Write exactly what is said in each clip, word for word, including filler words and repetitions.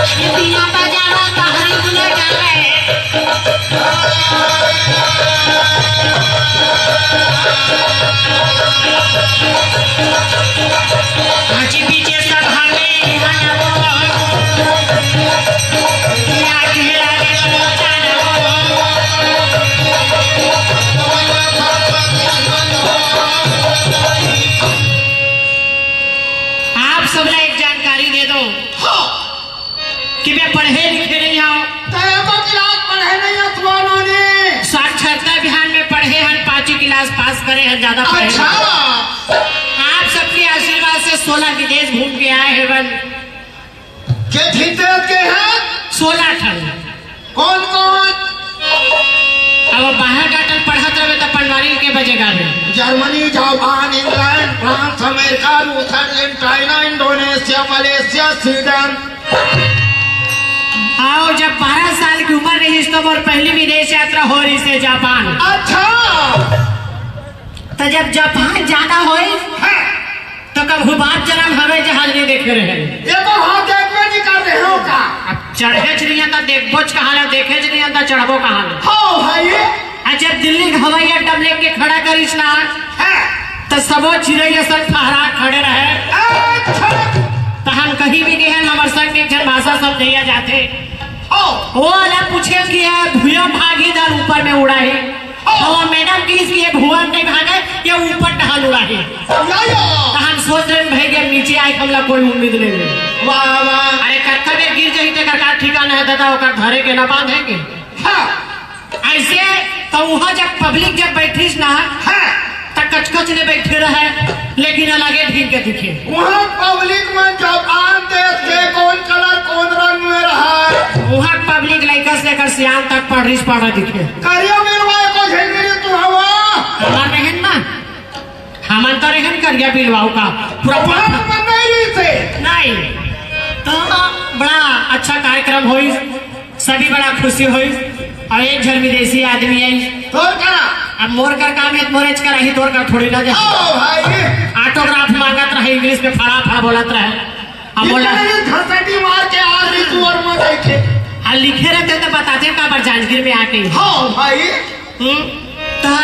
बिना बजावा तहरी गुना गावे। आज पीछे सभा में हनवो, या घेरा रे लोचनवो। आप सबला एक जानकारी दे दो। हाँ। कि मैं पढ़े लिखे नहीं हूँ। तो एको क्लास पढ़े नहीं है, सुनो ने। साक्षरता अभियान में पढ़े हन, पांचवी क्लास पास करे हन, ज्यादा पढ़े अच्छा। नहीं। आप सबके आशीर्वाद से सोलह विदेश घूम के आए हैं बन। के जीते के हैं? सोलह ठन। कौन कौन? अब बाहर डाटल पढ़त रहे तो पनवारी के बजेगा भी। Germany, Japan, England, France, America, रूस, अर्जेंटीना, इंडोनेशिया, मलेशिया, स्वीडन। आओ, जब बारह साल की उम्र रही तो मोर पहली विदेश यात्रा हो रही से जापान। अच्छा। तो जब जापान जाना होई, हाँ। तो कभू बाप जन्म हवाई जहाज नहीं देखे रहे। ये तो हाँ, देखबे नहीं कर रहे हो का? अब चढ़े च नहीं आता, देखबो च कहाँ ले, देखे च नहीं आता, चढ़बो कहाँ ले? हाँ भाई। आ जब दिल्ली के हवाई अड्डा में लेके खड़ा करिस ना, हाँ। तो सबो चिड़ै असन फहरा खड़े रहे। अच्छा। तो हम कहीं भी गए हैं, हमारे संग एक जन भाषा समझैया जाते। ओ। वो वाला पूछे कि ये भुइयां भागी दार ऊपर में उड़ा है। ओ। तो वो मैडम किहिस कि ये भुइयां नहीं भागे, ये ऊपर टहल उड़ा है। या, या। तो हम सोच रहे हैं, भाई, ये नीचे आए, हमला कोई उम्मीद नहीं है। वाह, वाह। अरे, कतका बेर गिर जाही, तेकर का ठिकाना है दादा, ओकर धरे के ना बांधे के। हाँ। ऐसे तो वहाँ जब पब्लिक जब बैठिस ना, हाँ। त कचकच ले बैठे रहे, लेकिन अलगे ढंग के दिखे। वहाँ पब्लिक में जापान देश के कौन कलर, कौन रंग में रहा? वहाँ पब्लिक लइका से लेकर सियान तक पढ़रिस पढ़ा दिखे। करिया बिलवा को झंडे तू हवा। हमार रहन ना, हमन तो रहन करिया बिलवाऊ का पूरा वहाँ पर नहीं रही थे। नहीं, तो बड़ा अच्छा कार्यक्रम होई। सभी बड़ा खुशी होई। और एक झन विदेशी आदमी आई। तोर का? अब मोर कर काम है, मोर एच कर आही, तोर कर थोड़ी ना जा। ओ भाई। ऑटोग्राफ मांगत रहे, इंग्लिश में फड़ा फड़ा बोलत रहे। अब बोला, इतने घसटी मार के आ रही तू और मैं देखे। आ लिखे रहते तो बताते काबर जांजगीर में आके। हाँ भाई। हम्म? तो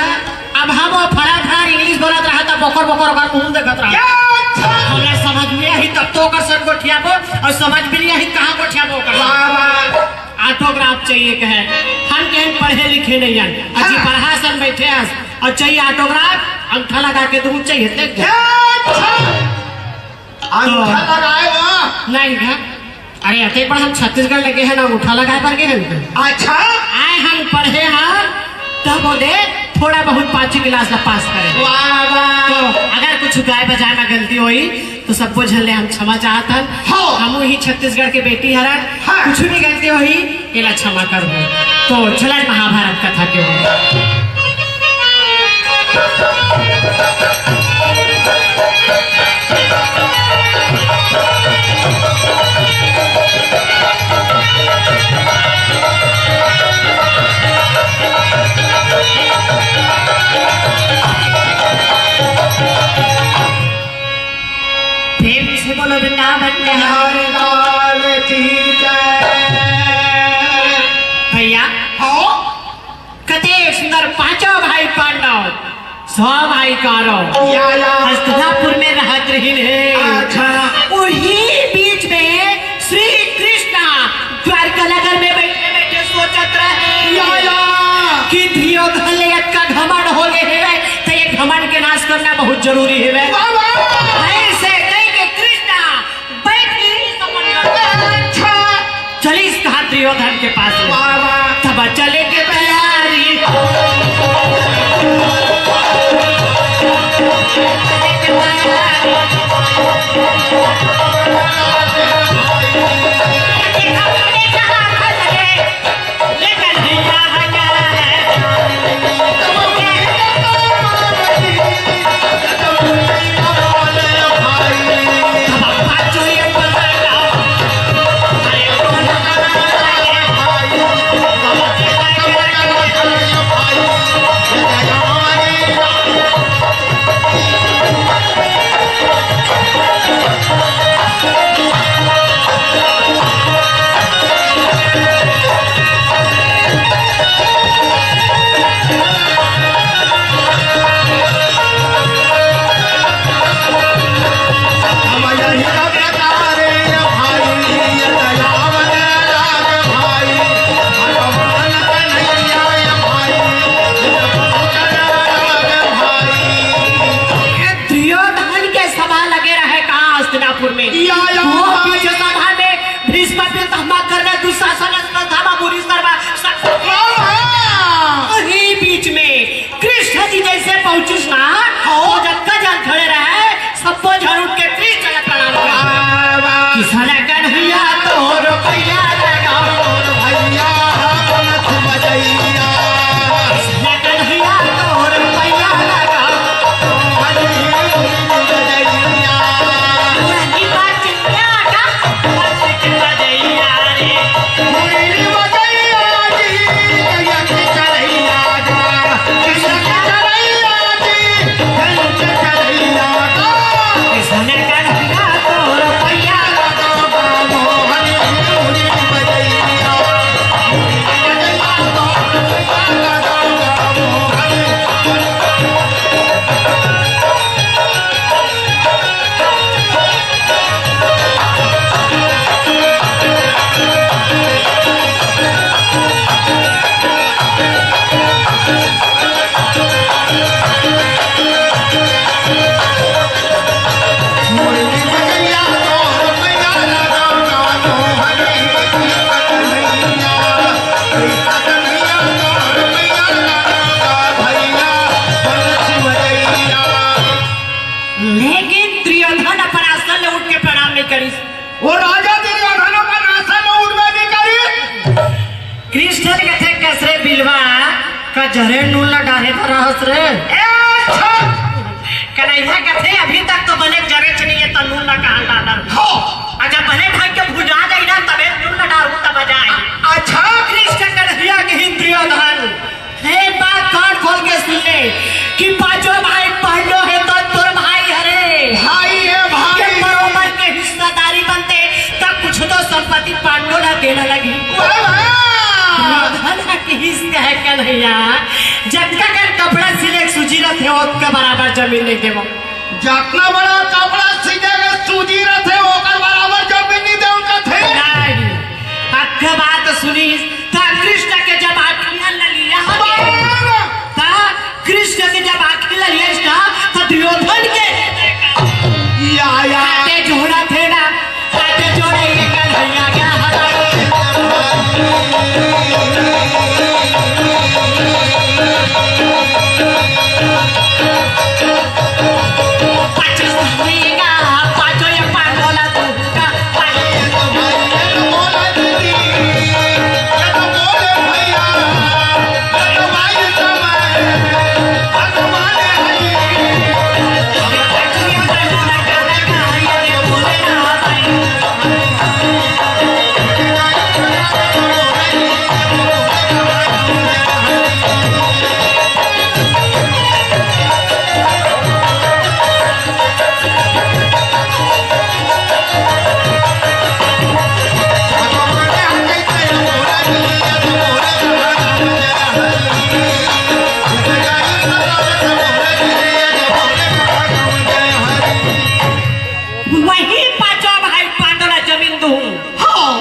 अब हम वो फड़ा फड़ा इंग्लिश बोलत रहा था, बोकर बोकर ओकर मुंह देखत रहा। क्या? अच्छा। हमरा समझ में आई तब तो ओकर संग गोठियाबो, और समझ में नहीं आई कहाँ गोठियाबो ओकर। वाह, वाह। ऑटोग्राफ चाहिए कहे, हम कहें पढ़े लिखे नहीं हैं। अजी हाँ। पढ़ा सन बैठे हस, और चाहिए ऑटोग्राफ, अंगठा लगा के दूर चाहिए, देख। क्या? अच्छा। अंगठा तो लगाए वो? नहीं है। अरे, अते पर हम छत्तीसगढ़ लगे हैं ना, अंगूठा लगाए पर गए हैं। अच्छा। आए हम पढ़े हैं, तब वो दे थोड़ा बहुत पांचवी क्लास का पास करे। वाह, वाह। तो अगर कुछ गाय बजाए में गलती होई, तो सबको झन ले हम क्षमा चाहत हन। हाँ। हमू ही छत्तीसगढ़ के बेटी हरन, हाँ। कुछ भी गलती होई, एला क्षमा कर दो। तो चला महाभारत कथा के ओर। प्रेम से बोलो वृंदावन बिहारी लाल की जय। भैया, हाँ? कते सुंदर पांचों भाई पांडव, सौ भाई कौरव, या, या। हस्तिनापुर में रहत रहिन हे। अच्छा। उही बीच में श्री कृष्णा द्वारका नगर में बैठे बैठे सोचत रहे या, या। कि दुर्योधन ले अतका घमंड हो गए हे, तो ये घमंड के नाश करना बहुत जरूरी हे। वाह, वाह। ऐसे कह के कृष्णा बैठ गई समंदर में। अच्छा। चलिस कहा दुर्योधन के पास में। वाह, वाह। तब चले के तैयारी। जरे नून ला डारे धरा हस रे। ए, अच्छा। कन्हैया कथे, "अभी तक तो बने जरेच नहीं है, तो नून ला कहाँ डालर?" हो। अच्छा, बने ढंग के भुजा जाई ना, तबे नून ला डारू, तब मजा आई। अच्छा। कृष्ण कन्हैया के ही दुर्योधन, एक बात कान खोल के सुन ले कि पांचों भाई पांडव हे तो तोर भाई हरे। भाई हे भाई। के बरोबर के हिस्सेदारी बनते, तब कुछ तो संपत्ति पांडव ला देना लगी। वाह, वाह। दुर्योधन ह किहिस कहे कन्हैया, जतका कन कपड़ा सिले के सूजी रथे, ओतका बराबर जमीन नहीं देवो। जतना बड़ा कपड़ा सिले के सूजी रथे, ओकर बराबर जमीन नहीं देवो कथे। नहीं। अक्खा बात सुनिस, त कृष्ण के जब आँखी ल लिया, बाबा। त कृष्ण के जब आँखी ल लिया, त दुर्योधन के या, या। आते जोड़ा थे ना, आते जोड़े ये कन्हैया क्या हमारे। पच्चीस महीना, पाँचों ये पांडोला तू का, पांडोला। वही पांचों भाई पांडव ला जमीन दूं। हाँ।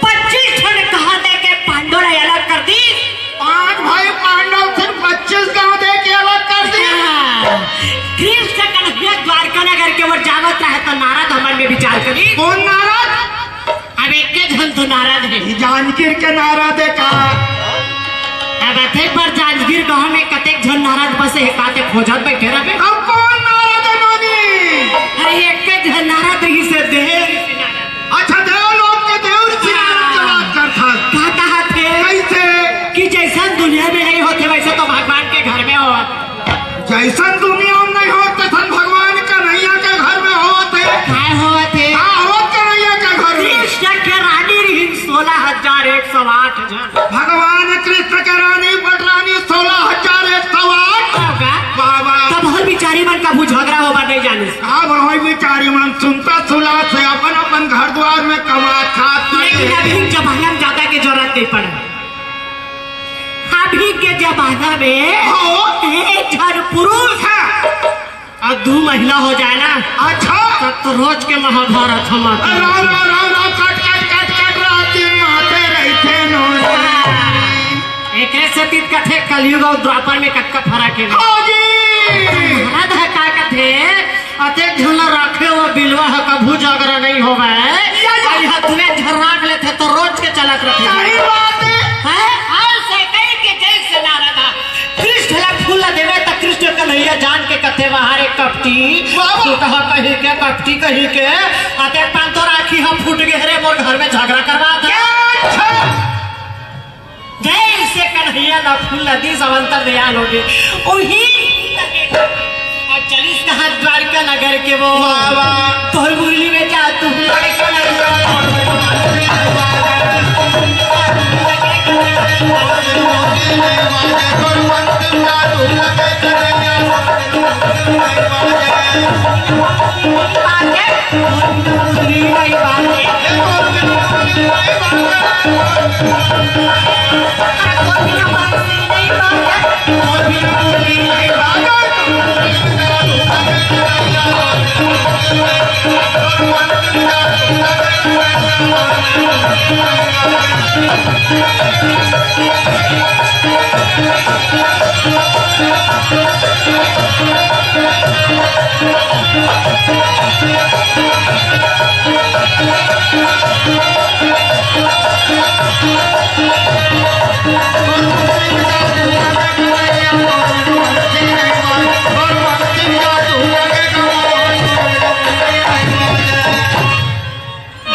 पच्चीस ठन कहा दे के पांडव ला अलग कर दी। पांच भाई पांडव सिर्फ पच्चीस गांव दे के अलग कर दी। हाँ। कृष्ण कन्हैया द्वारका नगर के ओर जावत रहे तो नारद हमन में विचार करी। कौन नारद? अब एक के झन तो नारद हे। ई जांजगीर के नारद हे का? अब अतेक बार जांजगीर गांव में कतेक झन नारद बसे हे, काते खोजत बैठे रहबे। अब कौन नारद हे नोनी? अरे एक के झन नारद ही से देव। अच्छा, देव लोग के देव ऋषि नारद के बात करथस। का कहत हे? कैसे? कि जैसन दुनिया में नहीं होथे वैसे तो भगवान के घर में होवत। जैसन दुनिया में नहीं होत, तैसन भगवान कन्हैया के घर में होत हे। काय होवत हे? का होत कन्हैया के घर में? कृष्ण के रानी रहिन सोलह हजार एक सौ आठ झन। भगवान कृष्ण के रानी पटरानी सोलह हजार एक सौ आठ। हो का? बाबा। तब हर बिचारी मन कभू झगड़ा होबा नहीं जानिस। अब होई बिचारी मन सुनता सुला से अपन अपन घर द्वार में कमात खात लेकिन रहे। अभी जमाना में ज्यादा के जरूरत नहीं पड़े। अभी के जमाना में हो। एक झन पुरुष हाँ। अउ दू महिला हो जाए ना, अच्छा। तब तो रोज के महाभारत हम आते हैं। राम, राम, राम, राम, कट, कट, कट, कट, रात दिन माते रहिथे नोनी। हाँ। एकरे सेती कथे कलयुग अउ द्वापर में कतका फरक हे। हाँ जी। महाभारत ह का कथे, अतेक झन ला राखे ओ बिलवा ह कभू जागरा नहीं होवय। या, या। अउ इहाँ दुए झन राख लेथे तो रोज के चलत रथे। सही बात हे। हैं? अउ से कही के जैसे नारद ह कृष्ण ला फूल ला देवे त कृष्ण कन्हैया जान के कथे, "वाह रे कपटी, वाह, वाह। तू कहा कही के कपटी कही के, अतेक पान तो राखी ह फूट गे रे, मोर घर में झगड़ा करवा दे।" क्या अच्छा? जैसे कन्हैया ला फूल ला दीस, अंतर दयाल हो गे। ओही अउ चलिस कहाँ द्वारिका नगर के वो। वाह, वाह। तोर मुरली में जादू लगे कन्हैया।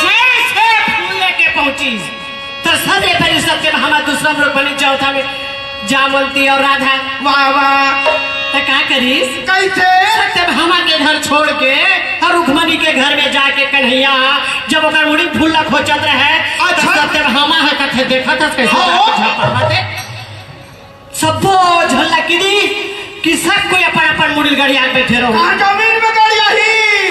जैसे फूल लेके पहुंची, तो सबले पहले सबके हमार दूसरा लोग बनी जाओ था में जामवंती और कैसे? सत्यभामा के घर छोड़ के और रुक्मणी के घर में जाके कन्हैया जब ओकर मुड़ी फूल ला खोचत रहे, तो अच्छा। सत्यभामा ह कथे, देखत हस कैसे हाँ। झपझपावत हे? सब्बो झन ला किदी कि सब कोई अपन अपन मुड़ी गड़िया के बैठे रहो। कहाँ जमीन में गड़िया ही?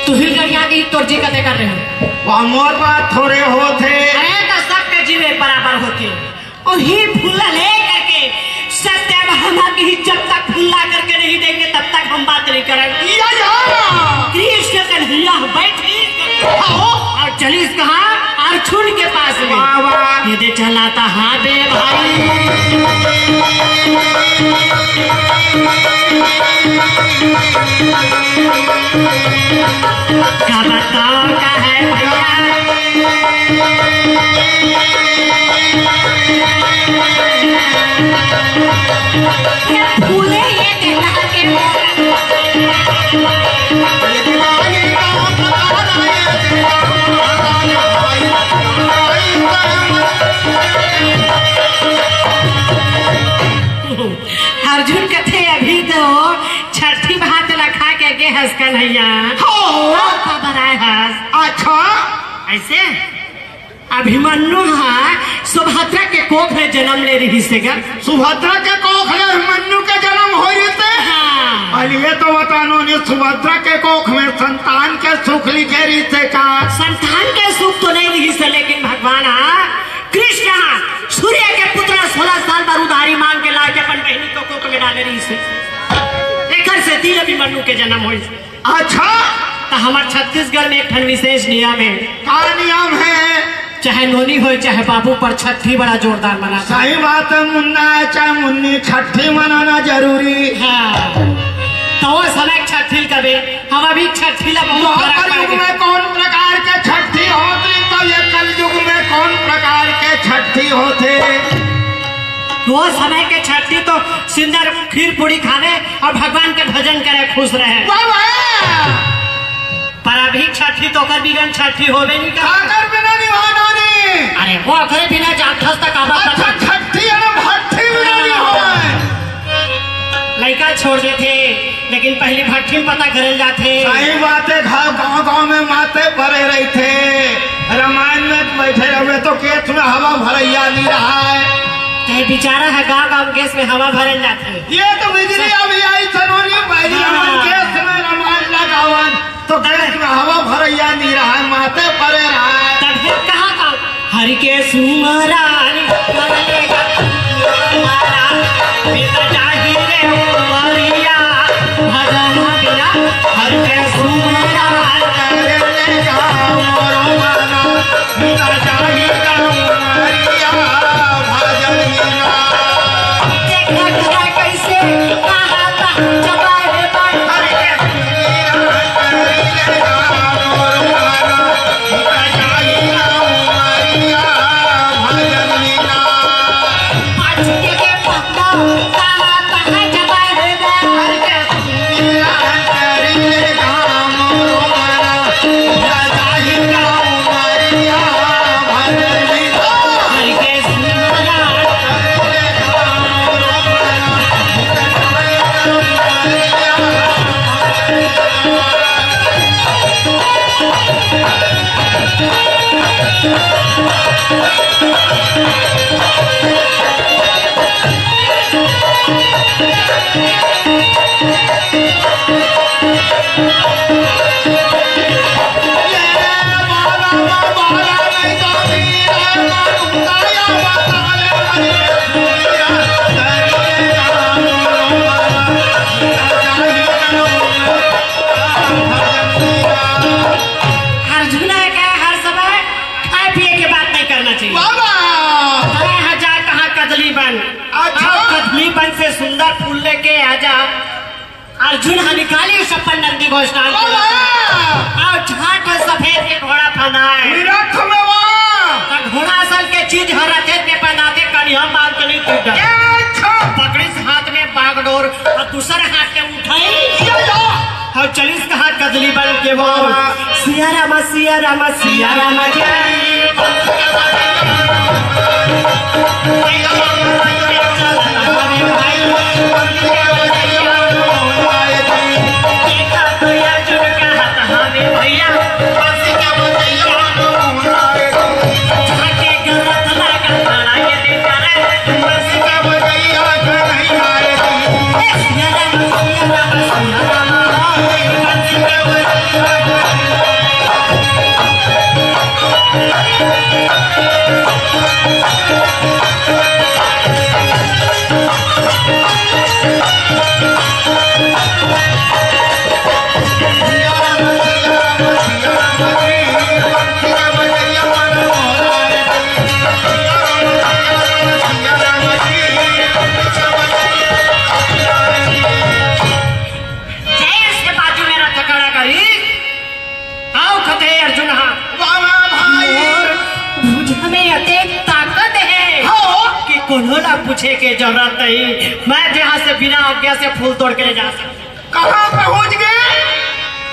तू ही गड़िया दी, तोर जी कते कर रहे हो? वह मोर बात थोड़े होथे। अरे तो सबके जीव एक बराबर होथे। वही फूल ले करके सत्यभामा की जब तक फूल ला करके नहीं देंगे तब तक हम बात नहीं करेंगे। या, या। कृष्ण कन्हैया बैठी आओ। और चलिस कहाँ? अर्जुन के पास में। वाह, वाह। ये दे चला था, हाँ बे भाई। का बताओ का है भैया? ये फूले ये देखा के मोरा। अर्जुन कथे, "अभी तो छठी भात ला खा के गे हस कन्हैया।" हो। का बराए हस? अच्छा। ऐसे? अभिमन्यु हा सुभद्रा के कोख में जन्म ले रहिस हे गा। सुभद्रा के कोख में अभिमन्यु के जन्म होय रहिस हे? हाँ। अरे ये तो बता नोनी, सुभद्रा के कोख में संतान के सुख लिखे रहिस हे का? संतान के सुख तो नहीं रहिस हे, लेकिन भगवान हा कृष्ण हा सूर्य के पुत्र सोलह साल बाद उधारी मांग के लाके अपन बहिनी के कोख में डाले रहिस हे। एकर सेती अभिमन्यु के जन्म होइस। अच्छा। तो हमार छत्तीसगढ़ में एक ठन विशेष नियम है। का नियम है? चाहे नोनी होय, चाहे बाबू, पर छठी बड़ा जोरदार मनाथे। सही बात है, मुन्ना है चाहे मुन्नी, छठी मनाना जरूरी। हाँ। तो वो समय छठी कबे, हम अभी छठी ला बहुत फर्क द्वापर युग पड़ गया। में कौन प्रकार के छठी होत रही, तो ये कलयुग में कौन प्रकार के छठी होथे? वो समय के छठी तो सुंदर खीर पूरी खावे और भगवान के भजन करे, खुश रहे। वाह, वाह। पर अभी छठी तो ओकर बिगन छठी होबे नहीं करत। काकर बिना नहीं होय नोनी? अरे वो ओकरे बिना जाथस त काबर अच्छा, करत? छठी है ना, भट्ठी बिना नहीं होय। लइका छोड़ देथे, लेकिन पहली भट्ठी में पता करल जाथे। सही बात है, गाँव, गाँव, गाँव में माते परे रहिथे। रामायण में बैठे रहे तो केस में हवा भरैया नहीं रहा है। ते बिचारा है गाँव, गाँव केस में हवा भरल जाथे। ये तो बिजली अभी आई सनोनी, पहली हाँ। हमन केस में रामायण लगावन। तो गणेश में हवा भरैया नहीं रहा, माते परे रहा। तब फिर कहाँ का? हरि के सुमरन करेगा तुम्हारा, बीत जाही रे उमरिया, भजन बिना हरि के सुमरन करेगा मोरो मना, बीत जाही रे उमरिया, भजन बिना। देखा करा कैसे कहा था जवाहे बाई। अर्जुन है क्या हर समय खाए पिए के बात नहीं करना चाहिए। बाबा! अरे हजार कहाँ कदली बन। अच्छा। आप कदली बन से सुंदर फूल लेके आ जा। अर्जुन ह निकाली अपन नंदी घोष डाल के। बाबा! और झाट सफेद के घोड़ा फंदा है। निरख में वाह! तो घोड़ा असल के चीज हर रथे के पहनाते कनिया मार के नहीं टूट जाए। अच्छा। पकड़ी से हाथ में बागडोर और दूसरे हाथ के उठाई। या, या। और चलीस कहा कदली बन के वो। बाबा। सिया रामा, सिया रामा, सिया रामा के। मैं तो यहाँ से बिना आज्ञा से फूल तोड़ के ले जा सकता। कहाँ पहुँच गए?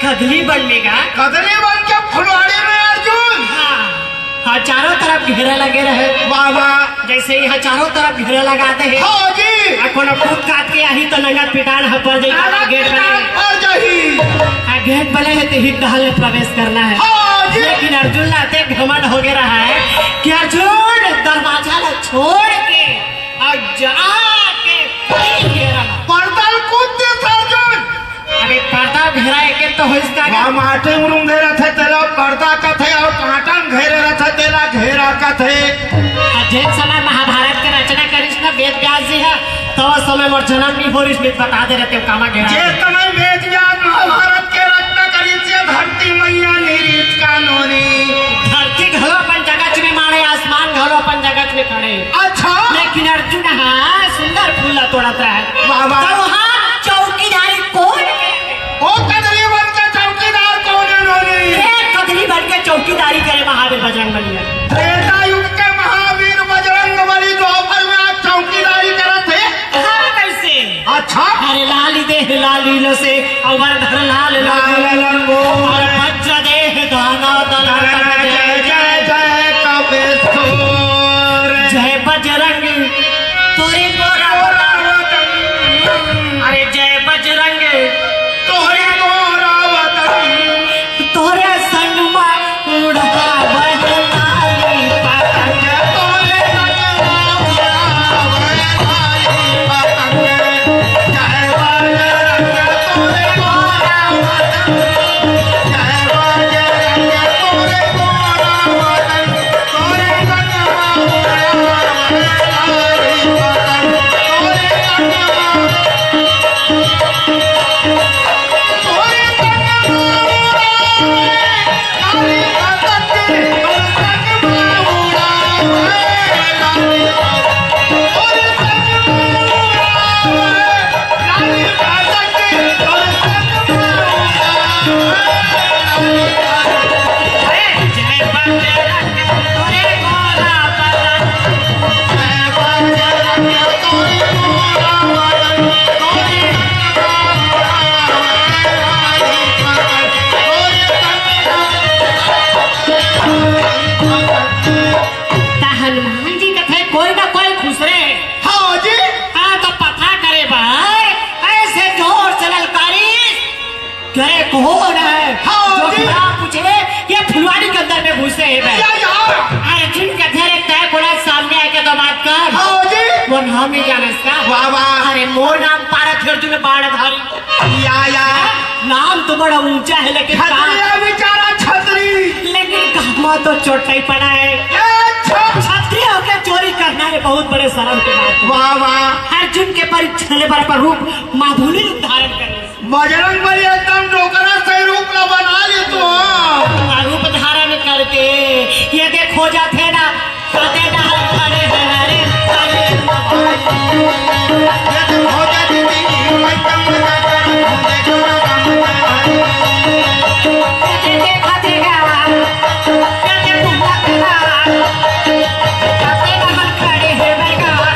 कदली बन में गा। कदली बन के फुलवाड़ी में अर्जुन। हाँ, हाँ, चारों तरफ घेरा लगे रहे। वाह, वाह। जैसे यहाँ चारों तरफ घेरा लगाते हैं। हाँ जी। आ कोनो कूद काद के आही तो नंगा पिटान ह पर जाई, नंगा गेट बने। पिटान पर जाही। आ गेट बने है तो ही टहल में प्रवेश करना है। हाँ जी। लेकिन अर्जुन ला अतेक घमंड हो गया रहा है कि अर्जुन दरवाजा ला छोड़ के और जाके कहीं घेरा। पर्दा ल कूद दे अर्जुन। अबे पर्दा घेरा एक एक तो होइस का? वहाँ माटी उरुम घेरा थे तेला पर्दा कथे और कांटा घेरे रथे तेला घेरा कथे। आ जेन समय महाभारत के रचना करिस ना वेद व्यास जी ह, तो उस समय मोर जन्म नहीं हो रिस, मैं बता दे रहे तें कामा घेरा। जे समय वेद व्यास महाभारत के रचना करिस, ये धरती मैया निरीत कानूनी। धरती घलो अपन जगह में माड़े, आसमान घलो अपन जगह में खड़े। अच्छा। लेकिन अर्जुन हाँ सुंदर फूल ला तोड़त रहे। वाह, वाह। तो वहाँ चौकीदारी कौन? ओ कदली बन के चौकीदार कौन है नोनी? ए कदली बन के चौकीदारी करे महावीर बजरंग बली। त्रेता युग के महावीर बजरंग बली द्वापर में आज चौकीदारी करत हे। हाँ, कैसे? अच्छा। अरे लाली देह लाली लसे, अवर धर लाल लाल लंगो। लंगो। और वज्र देह दाना दल जय जय जय कपेश्वर। जय बजरंग तोरे गोरा गोरा वतन। अरे जय बजरंग तोरे गोरा वतन। तोरे संग मा उड़ावत लाली पतंग। तोरे संग मा उड़ावत लाली पतंग। जय बजरंग तोरे गोरा वतन। जय बजरंग तोरे गोरा वतन। त हनुमान जी कथे कोई ना कोई खुसरे। हाँ जी। आ तो पता करे बर ऐसे जोर से ललकारिस। करे कौन है? हाँ जो जी। खड़ा पूछे, ये फुलवाड़ी के अंदर में घुसे है बे। या, या। अर्जुन कथे रे तैं कोला सामने आके तो बात कर। हाँ जी। वो नाम नहीं जाने इसका। वाह, वाह। अरे मोर नाम पारथ अर्जुन बाणधारी। या, या। नाम तो बड़ा ऊंचा है, लेकिन छतरी है बेचारा, छतरी। लेकिन कामा तो चोट नहीं पड़ा है। अच्छा। छतरी होके चोरी करना, ये बहुत बड़े शर्म की बात है। वाह, वाह। अर्जुन के परीक्षण बराबर रूप माधुरी रूप धारण कर ले। बजरंग बली एकदम डोकरा से रूप ला बना ले तो। आ रूप धारण करके ये देखो जाते ना, काते डाल खड़े हैं, अरे, अरे। ये देखो जाते दीदी, मैं कम ना करूं, देखो ना कम ना करूं। ये देखो जाते ना, ये देखो जाते ना, काते डाल खड़े हैं, मैं कहा।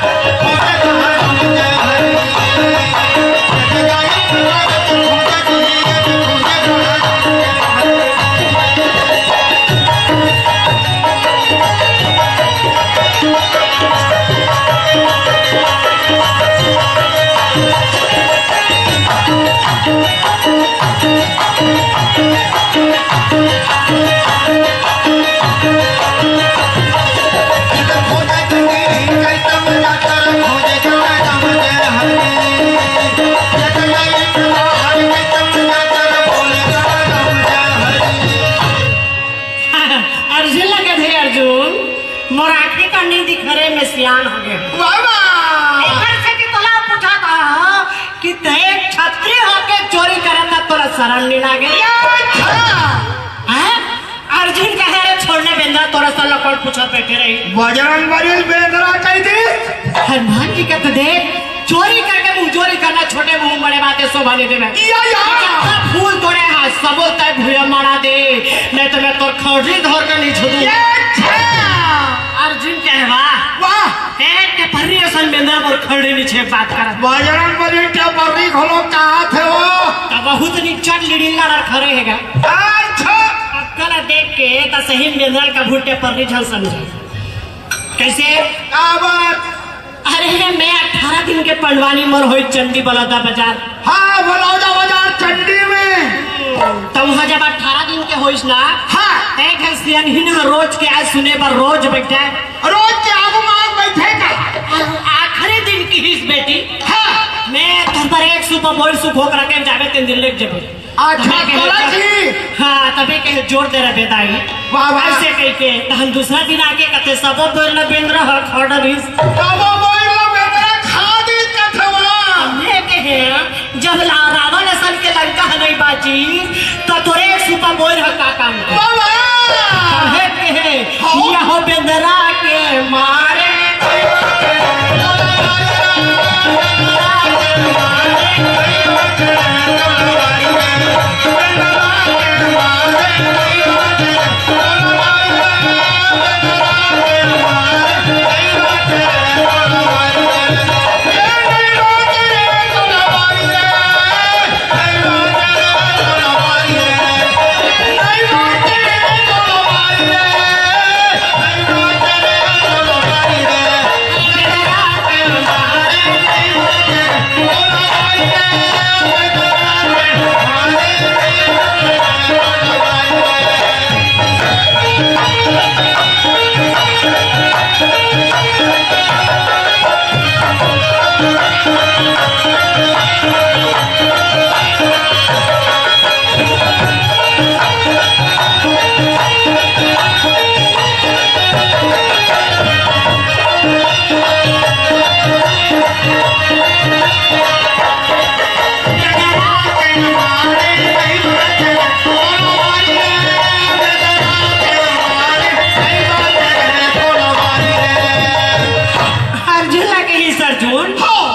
अर्जुन ला कथे, अर्जुन, मोर आँखी का नी दिखरे, मैं सियान हो गए। वाह, वाह। एकर से कि तोला पूछा था कि तैं एक छतरी होके चोरी करत त तोला शरम नी लागे? या, अच्छा। हैं? अर्जुन कहे, "अरे छोड़ ना बेंदरा, तोरा सन ला कौन पूछत बैठे रही?" बजरंग बली बेंदरा कह दी। हनुमान जी कहते, "देख, चोरी करके मुंह चोरी करना, छोटे मुंह बड़े बातें शोभा नहीं देवे।" या, या। कितना फूल तोड़े हाथ, सबो तय भूया मारा दे, नहीं तो मैं तोर खौरी धर के नहीं छोड़ू। या, अच्छा। अर्जुन कहे, "वाह।" वाह। एक पर्री असन बेंदरा मोर खड़े नीचे बात करत। बजरंग बली के पर्री घलो कहाथे वो। त बहुत नीचट लिड़िल्ला ला खड़े हे गा। अच्छा। अक्कल देख के त सही बेंदरा का भुट्टे पर्री झन समझे। कैसे? का बात? अरे, मैं अठारह दिन के पंडवानी मोर होई चंडी बलौदा बाजार। हाँ, बलौदा बाजार चंडी में। त उहाँ जब अठारह दिन के होइस ना, हाँ। एक सियनहिन रोज के आज सुने बर रोज बैठे। रोज के आगू माग बैठे का? आखिरी दिन किहिस बेटी। हाँ। मैं तोर बर एक सूपा बोइर सुखो के रखे जाबे, तेन दिन लेके जाबे। अच्छा, तबे कहे बोला जोर, जी। हाँ, तबे कहे जोर दे रहे बेदाई। वाह, वाह। ऐसे कह के, त हम दूसरा दिन आके कथे, "सबो बोइर ल बेंदरा ह खा डरिस।" सबो बोइर ल बेंदरा खा दिस कथे वाह। हमने कहे, जब ला-, रावण असन के लंका ह नहीं बाची, त तोरे एक सूपा बोइर ह का काम के? वाह, वाह। हमने कहे, हाँ। यहो बेंदरा के मारे। अर्जुन ला कहिस, अर्जुन, हो।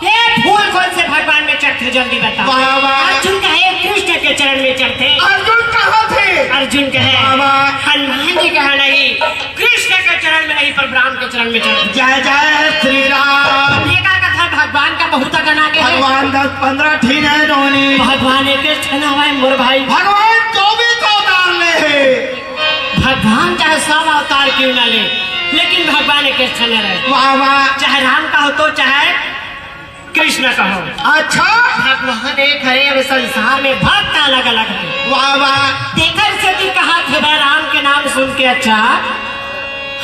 ये फूल कौन से भगवान में चढ़थे, जल्दी बता। वाह, वाह। अर्जुन कहे कृष्ण के चरण में चढ़थे। अर्जुन कहाथे? अर्जुन कहे, वाह, वाह। हनुमान जी कहा नहीं, कृष्ण के चरण में नहीं, पर राम के चरण में चढ़थे। जय जय श्री राम। ये का कथा भगवान का बहुत अगना के है। भगवान दस पन्द्रह ठिन है नोनी। भगवान एक ठन हवय मोर भाई। भगवान चौबीस अवतार ले हे। भगवान चाहे सौ अवतार क्यों ना ले, लेकिन भगवान एक ठन रहे। वाह, वाह। चाहे राम कहो तो चाहे कृष्ण कहो। अच्छा। भगवान एक हरे, अब संसार में भक्त अलग अलग है। वाह, वाह। तेकर सेती कहाथे राम के नाम सुन के, अच्छा,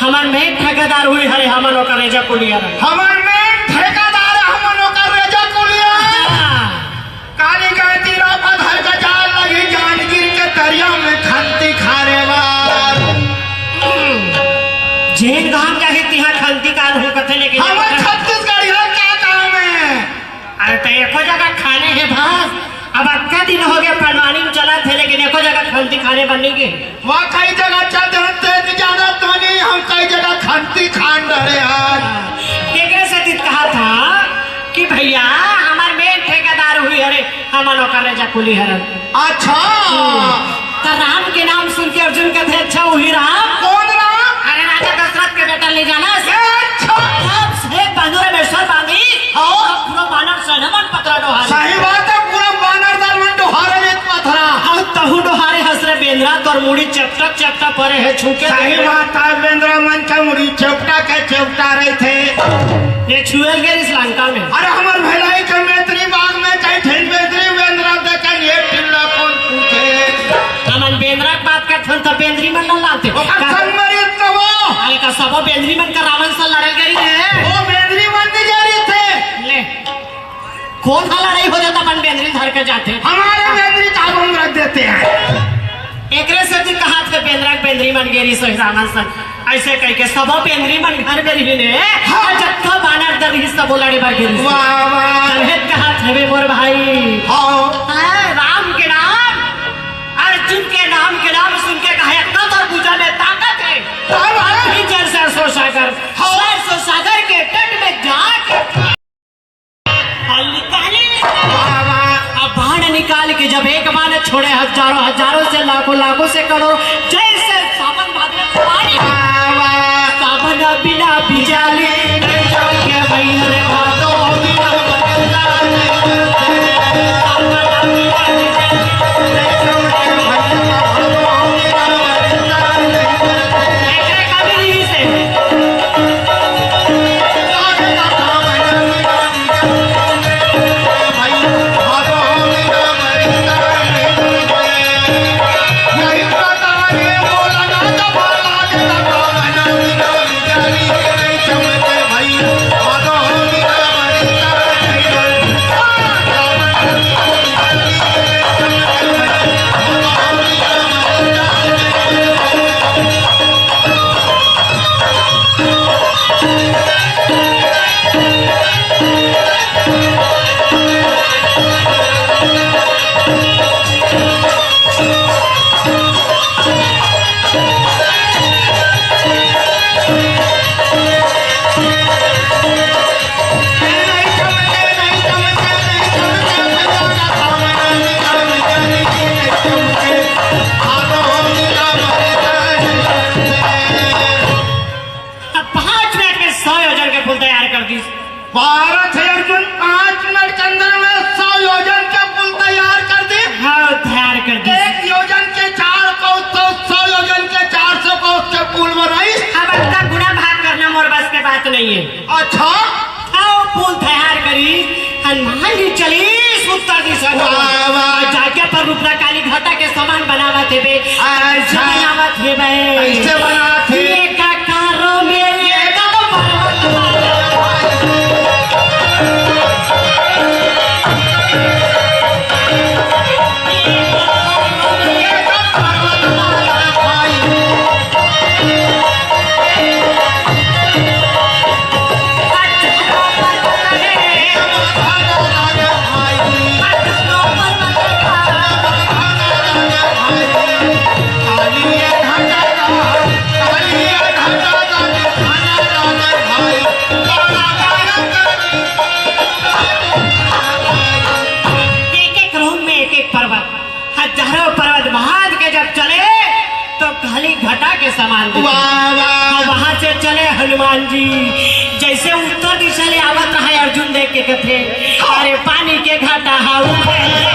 हमर मेर ठेकेदार हुई हरे, हमन ओकर रेजा कुलिया रहे। हमर मेर ठेकेदार, हमन ओकर रेजा कुलिया। हाँ। काली कहती रामा धर के जाल लगी, जान गिर के दरिया में खंती खारे बार। जेन गांव जाही तिहां खंती कान हो कथे, लेकिन हमर छत्तीसगढ़िया का काम है? अरे त एको जगह खाने हे भास, अब अतका दिन हो गया पंडवानी में चलत हे, लेकिन एको जगह खंती खाने बर नइ गे। वाह, कई जगह चल देते, नहीं जाना तो नहीं, हम कई जगह खंती खान डरे आज। एकरे सेती कहाथा कि भैया, हमर मेर ठेकेदार हुई हरे, हमन ओकर रेजा कुली हरन। अच्छा। हम्म। त राम के नाम सुन के अर्जुन कथे, "अच्छा, उही राम?" कौन राम? अरे, राजा दशरथ के बेटा ले जाना। ए, अच्छा। तब से बांदर में सर बांधी, हाँ। अब पूरा बानर सेना मन पथरा डोहारे। सही बात है, पूरा बानर दल मन डोहारे ले पथरा। अब तहु डोहारे हस रे बेंदरा, तोर मुड़ी चपटा चपटा परे हे छूके। सही बात है, बेंदरा मन के मुड़ी चपटा के चपटा रहिथे। ये छुएल गे रिस लंका में। अरे, हमर भलाई के मैत्री बाग में कई ठिन बेंदरी बेंदरा देखे, ये टिल्ला कौन पूछे? हमन बेंदरा के बात करथन त बेंदरी मन ल लानथे। ओकर संग मरिस तबो। अरे का सबो बेंदरी मन का रावण से लड़े गे रहिथे? ओ बेंदरी मन नइ गे रहिथे। ले। कौन हा लड़ाई हो जाता अपन बेंदरी धर के जाथे? हमारे बेंदरी काबू में रख देते हैं। एकरे सेती कहाथे बेंदरा के बेंदरी मन गे रिस रावण संग। ऐसे कह के सबो बेंदरी मन घर में रहिन हे। हाँ। जतका बानर दल रहिस सबो लड़े बर गे रिस। वाह, वाह। तभे कहाथे बे मोर भाई। हाँ। हाँ, राम के नाम, अर्जुन के नाम के नाम सुन के कहे, "इतना तोर भुजा में ताकत है?" हाँ, भाई। भीतर सरसों सागर, हाँ। सरसों सागर के तट में जाके और निकाले। वाह, वाह। अब बाण निकाल के जब एक बाण छोड़े, हजारों, हजारों से लाखों, लाखों से करोड़ों, जैसे सावन भादो में पानी। वाह, वाह। सावन बिना बिजाली नहीं चलती। अब पाँच मिनट में सौ योजन के पुल तैयार कर दी। भारत है अर्जुन, पाँच मिनट के अंदर में सौ योजन के पुल तैयार कर दी। हाँ, तैयार कर दी। एक योजन के चार कोस, तो सौ योजन के चार सौ कोस के पुल बनाई। अब इतना गुणा भाग करना मोर बस के बात नहीं है। अच्छा। आओ, पुल तैयार करी, हनुमान जी चली उत्तर दिशा को। वाह, वाह। और जाके पर रूपरा काली घटा के समान बनावत हे बे। अच्छा। बनावत हे बे। कैसे बनावत हे? ये काकारो में ये तो पर्वत वाला। एक एक रूम में एक एक पर्वत, हजारों पर्वत बांध के जब चले तो काली घटा के समान दिखे। वाह, वाह। और वहां से चले हनुमान जी, जैसे उत्तर दिशा ले आवत रहा है, अर्जुन देख के कथे, "अरे पानी के घटा हाउ है।"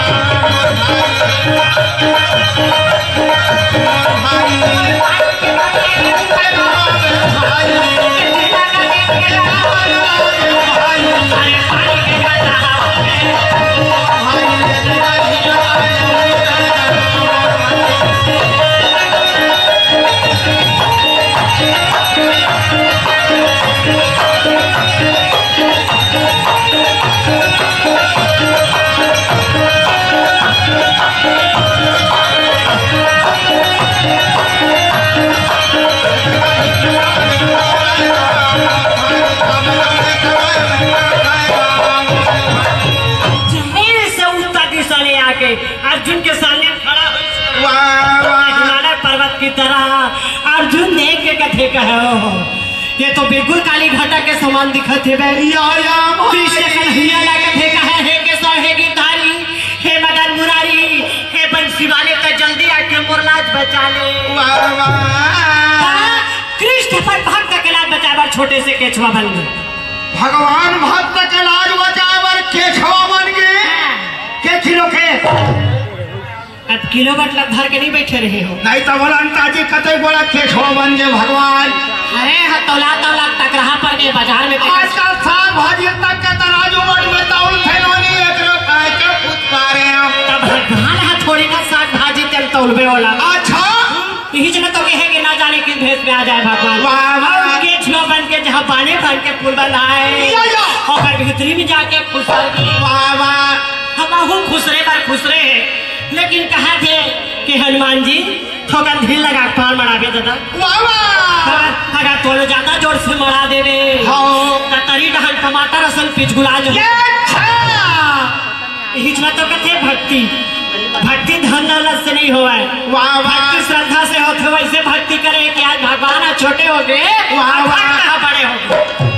जमीन से उत्तर दिशा ले आके अर्जुन के सामने खड़ा हो। वाह, वाह। हिमालय पर्वत की तरह अर्जुन देख के कथे कहे, "ओहो, ये तो बिल्कुल काली घटा के समान दिखत हे बे।" या, या, कृष्ण कन्हैया ला कथे कहे, "हे केशव, हे गिरधारी, हे मदन मुरारी, हे बंसी वाले, त जल्दी आके मोर लाज बचा ले।" वाह, वाह। हाँ, कृष्ण अपन भक्त के लाज बचाए बर छोटे से केछवा बन गे। भगवान भक्त के लाज बचाए बर केछवा बन गे। हाँ। के किलो के? अब किलो मतलब धर के नहीं बैठे रहे हो। नहीं तो बोला अंताजी कतई बड़ा केछवा बन गे भगवान। अरे, हाँ, तौला तौला टकराहा पड़ गे बाजार में। आजकल साग भाजी तक के तराजू बट में तौल थे नोनी, एकरो काय के पूछ पा रहे हो। तब भगवान हा थोड़ी ना साग भाजी तेल तौलबे होला। अच्छा। इही जना तो कहे कि ना जाने किस भेष में आ जाए भगवान। वाह, वाह। और केछवा बन के जहाँ बाने बन के पुल बनाए, या, या। ओकर भीतरी में जाके खुसर गे। वाह, वाह। हमहू खुसरे बर खुसरे हे, लेकिन कहा थे कि हनुमान जी, थोकन धीर लगा के पार मड़ाबे दादा। वाह, वाह। हाँ, अगर तोले ज्यादा जोर से मड़ा देबे, हाँ। त तरी डहन टमाटर असन पिचगुला जो। ये अच्छा। इही जना तो कथे भक्ति, भक्ति धन दौलत से नहीं होवय। वाह, वाह। भक्ति श्रद्धा से होथे, वैसे भक्ति करे कि आज भगवान ह छोटे हो गे, वाह, वाह। भक्त ह बड़े हो गे।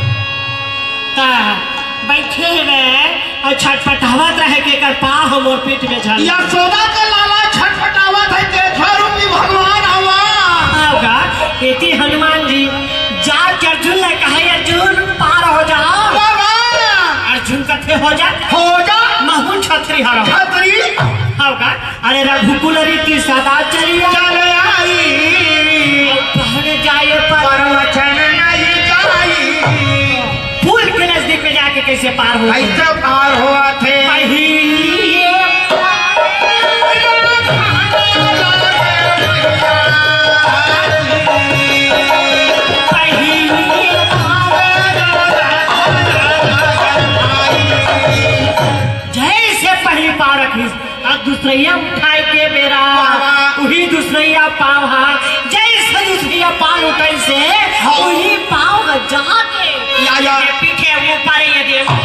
त बैठे हवे अउ छटपटावत रहे कि एकर पाँव ह मोर पीठ में झन। यशोदा के लाला छटपटावत हे, देखो रूपी भगवान हवा। होगा, एती हनुमान जी जाके अर्जुन ला कहे, "अर्जुन, पार हो जा।" हो जा। हो जा। महू छतरी हरव। छतरी। हव का? अरे रघुकुल रीति सदा चली आ। चल आई। पहन जाए पर। प्रवचन नहीं जाई। पुल के नजदीक में जाके कैसे पार हो? कैसे पार होवत हे? पहिले जैसे पहिली पाँव रखिस, अब दूसरइया उठाए के बेरा, वाह, वाह। उही दूसरइया पाँव हा, जैसे दूसरइया पाँव उठाइस, हाँ। उही पाँव ह जाके या, या। ये पीछे ऊपर ये दे।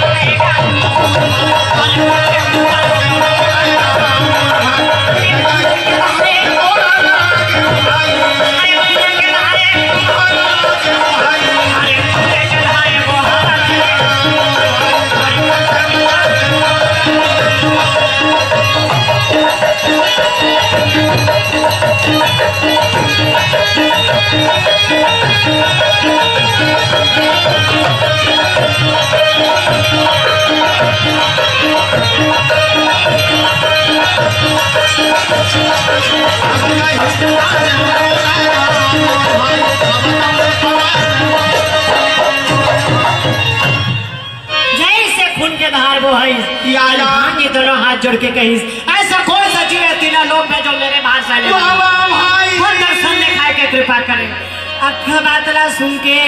जैसे खून के धार बोहाइस, या, या। हनुमान जी दोनों हाथ जोड़ के कहिस, "ऐसा कौन सा जीव है तीनों लोक में जो मेरे भार से नहीं?" वाह, वाह, भाई। वो दर्शन दिखाए के कृपा करे। अक्खा बात ला सुन के,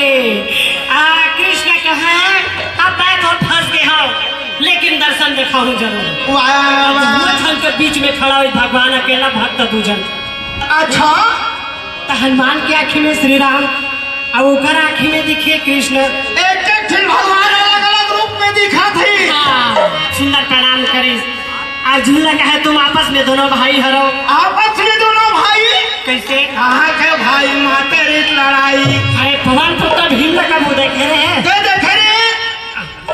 आ, कृष्ण कहे, "अब मैं तो फंस गया हूँ, लेकिन दर्शन दिखाऊं जरूर।" वाह, वाह, वाह। दोनों झन के बीच में खड़ा हुई भगवान अकेला, भक्त दू झन। अच्छा। त हनुमान के आँखी में श्री राम, अउ ओकर आँखी में दिखे कृष्ण। एक एक ठिन भगवान अलग-अलग रूप में दिखत हे। हाँ, सुंदर प्रणाम करिस। अर्जुन ला कहे, "तुम आपस में दोनों भाई हरो।" आपस में दोनों भाई? कैसे? कहाँ के भाई, माते रीत लड़ाई। अरे, पवन पुत्र भीम ला कब देखे रे? दे देखे रे।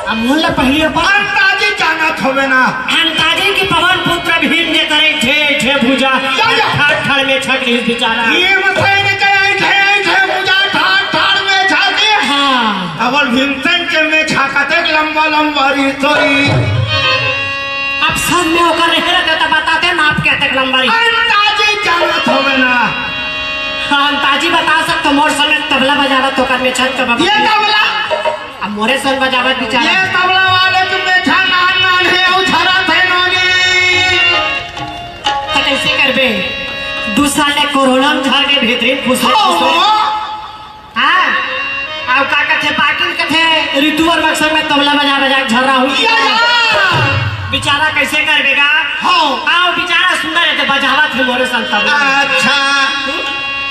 अब मोला पहिली अपन अंताजी जानत होबे ना। अंताजी की पवन पुत्र भीम जे करे ठे, ठे भुजा, या, या। ठाड़, ठाड़ में छक रही बेचारा। ये मत है कि करे ठे, ठे भुजा, ठाड़, ठाड़ में छाके। हाँ। अबल भीमसेन के में छाका देख लंबा, लंबा री, तोरी। अब सब में ओकर रहे रहते तो बताते ना आप कहते लंबा री। अंताजी जानत होबे ना। हाँ, अंताजी बता सकते, मोर समय तबला बजावत तो कर में छक के बाबा। ये तबला। अब मोरे सन बजावत बिचारा। ये तबला वाले के मेछा नान नान हे, अउ झरत हे नोनी। त कैसे करबे? दू साल ले कोरोना में झर के भीतरी फुसले, हो। फुसले। हाँ? अब का कथे, पाटिल कथे, ऋतु वर्मा के संग में तबला बजा बजा के झर रहा हूँ। या, या। बिचारा कैसे करबे गा? हो। आओ, बिचारा सुंदर हे, त बजावत हे मोरे सन तबला। अच्छा। हम्म?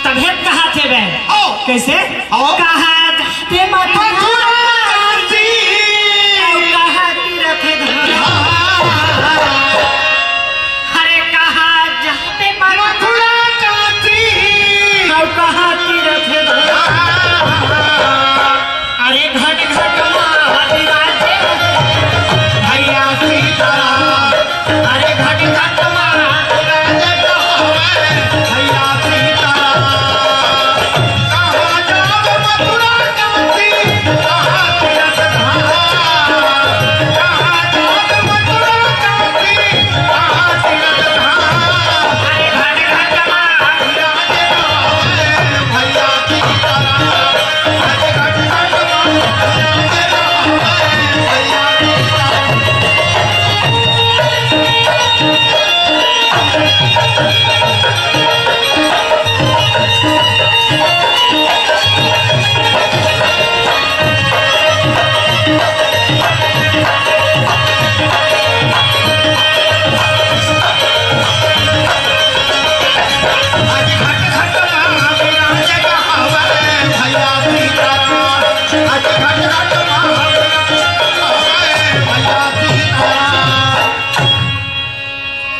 तभे कहा थे बे। हो। कैसे? हो। कहा जाते मथुरा मथुरा काशी। काशी। अउ कहा तीरथ धाम। हाँ। अरे कहा जाते मथुरा मथुरा काशी। अउ कहा तीरथ धाम। हाँ। अरे घट घट मा विराजे भैया सीताराम। अरे घट घट मा विराजे भैया सीताराम। कहाँ जाब मथुरा काशी, कहाँ तीरथ धाम। कहाँ जाब मथुरा काशी, कहाँ तीरथ धाम। अरे घट घट मा विराजे भैया सीताराम।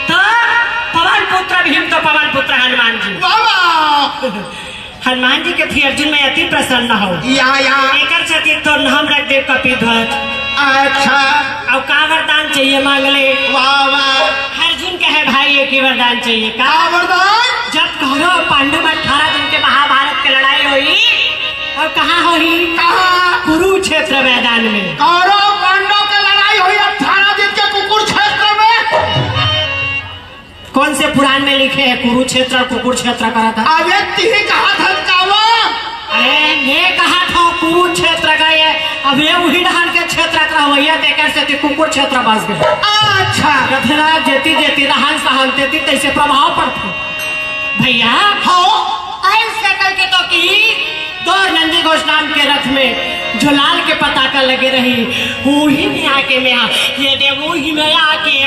तो पवन पुत्र भीम तो पवन पुत्र हनुमान जी। वाह, वाह। हनुमान जी के थी अर्जुन में अति प्रसन्न हो। या, या। एकर सेती तो नाम रख दे कपिध्वज। अच्छा। अउ का वरदान चाहिए मांग ले। वाह, वाह। अर्जुन कहे भाई एक ही वरदान चाहिए। का? का वरदान? जब कौरव पांडव में अठारह दिन के महाभारत के लड़ाई होई, अउ कहाँ होई? कहाँ? कुरुक्षेत्र मैदान में। कौरव पांडव के लड़ाई होई अठारह में लिखे हे कुरुक्षेत्र, कुकुर क्षेत्र करत हे। अबे तिही कहा था कावा? अरे, ये कहा था कुरुक्षेत्र का ये, अब ये उही डहन के क्षेत्र का होइया, तेकर सेती कुकुर क्षेत्र बस गे। अच्छा। कथरा जेती जेती रहन सहन तेती तैसे प्रभाव पड़थे। भैया, हो? अइसे कहिके तो कि तोर नंदी घोष नाम के रथ में जो लाल के पताका लगे रही, उही में आके मैं, ये दे उही में आके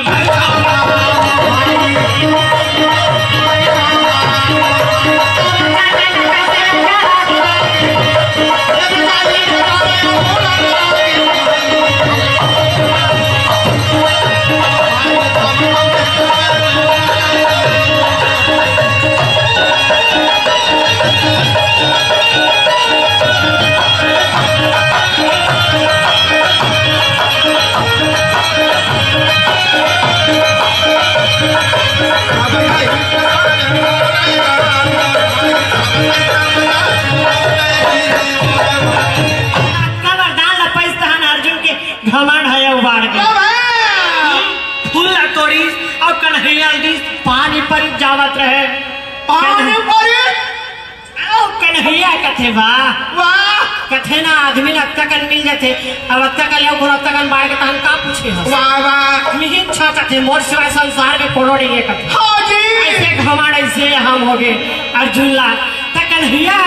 का वरदान ल पाइस तहन अर्जुन के घमंड हे उबार के। ओ भाई! फूल ल तोड़िस अउ कन्हैया ल दिस, पानी परी जावत रहे। पानी परी? अउ कन्हैया कथे, "वाह।" वाह! कथे ना, आदमी ल अतका कन मिल जथे, अब अतका कन ले अउ कोनो अतका कन बाढ़ के तहन का पूछे हस? वाह, वाह! मिहिन छा कथे, "मोर सिवाय संसार में कोनो नइ हे," कथे। हाँ जी। अइसे घमंड, अइसे हम होगे अर्जुन ला। त कन्हैया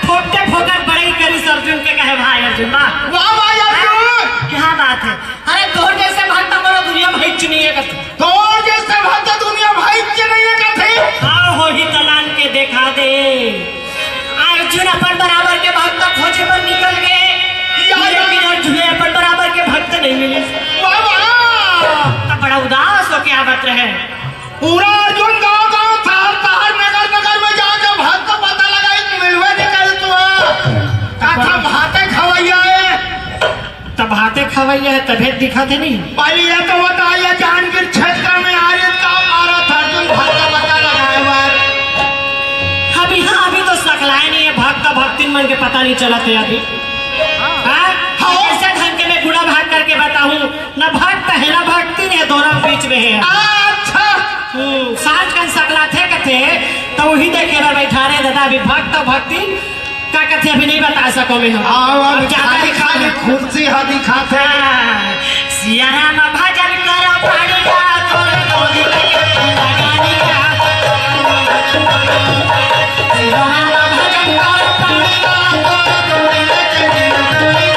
फोकटे फोकट बड़ई करिस अर्जुन के, कहे, "भाई अर्जुन, वाह।" वाह, वाह, अर्जुन! क्या बात है। अरे तोर जइसे भक्त मोर दुनिया भई च नइ हे कथे। तोर जइसे भक्त दुनिया भई च नइ हे कथे। हाँ, होही त लान के देखा दे। अर्जुन अपन बराबर के भक्त खोजे बर निकल गे, या, या। लेकिन अर्जुन अपन बराबर के भक्त नइ मिलिस। वाह, वाह। त बड़ा उदास होके आवत रहे। पूरा अर्जुन गांव गांव, शहर शहर, नगर नगर में जाके भक्त पता लगाइस, मिलबे नइ करे तो। का था भाते खवैया हे। त भाते खवैया हे, तभे दिखत हे नहीं। पहले ये तो बता, ये जांजगीर क्षेत्र में आर्यन का मारा था अर्जुन भक्त पता लगाए बर। अभी हाँ, अभी तो सकलाए नइ हे, भक्त भक्तिन मन के पता नइ चलत हे अभी। हाँ? हाँ। अइसे ढंग के मैं गुणा भाग करके बताहूँ, न भक्त हे, न भक्तिन हे, दोनों बीच में हे। अच्छा। हम्म, साँझ कन सकलाथे कथे, त उही देखे बर बइठा रहे दादा, अभी भक्त भक्तिन का कथे अभी नइ बता सकव मैं ह। हाँ, अब अब ज्यादा खाली, दिखा खाली दे। कुर्सी ह दिखाथे। हाँ, सिया राम भजन करो पाड़ी का, तोर तोरी के लगानी का। सिया राम भजन करो पाड़ी का, तोर तोरी के लगानी का।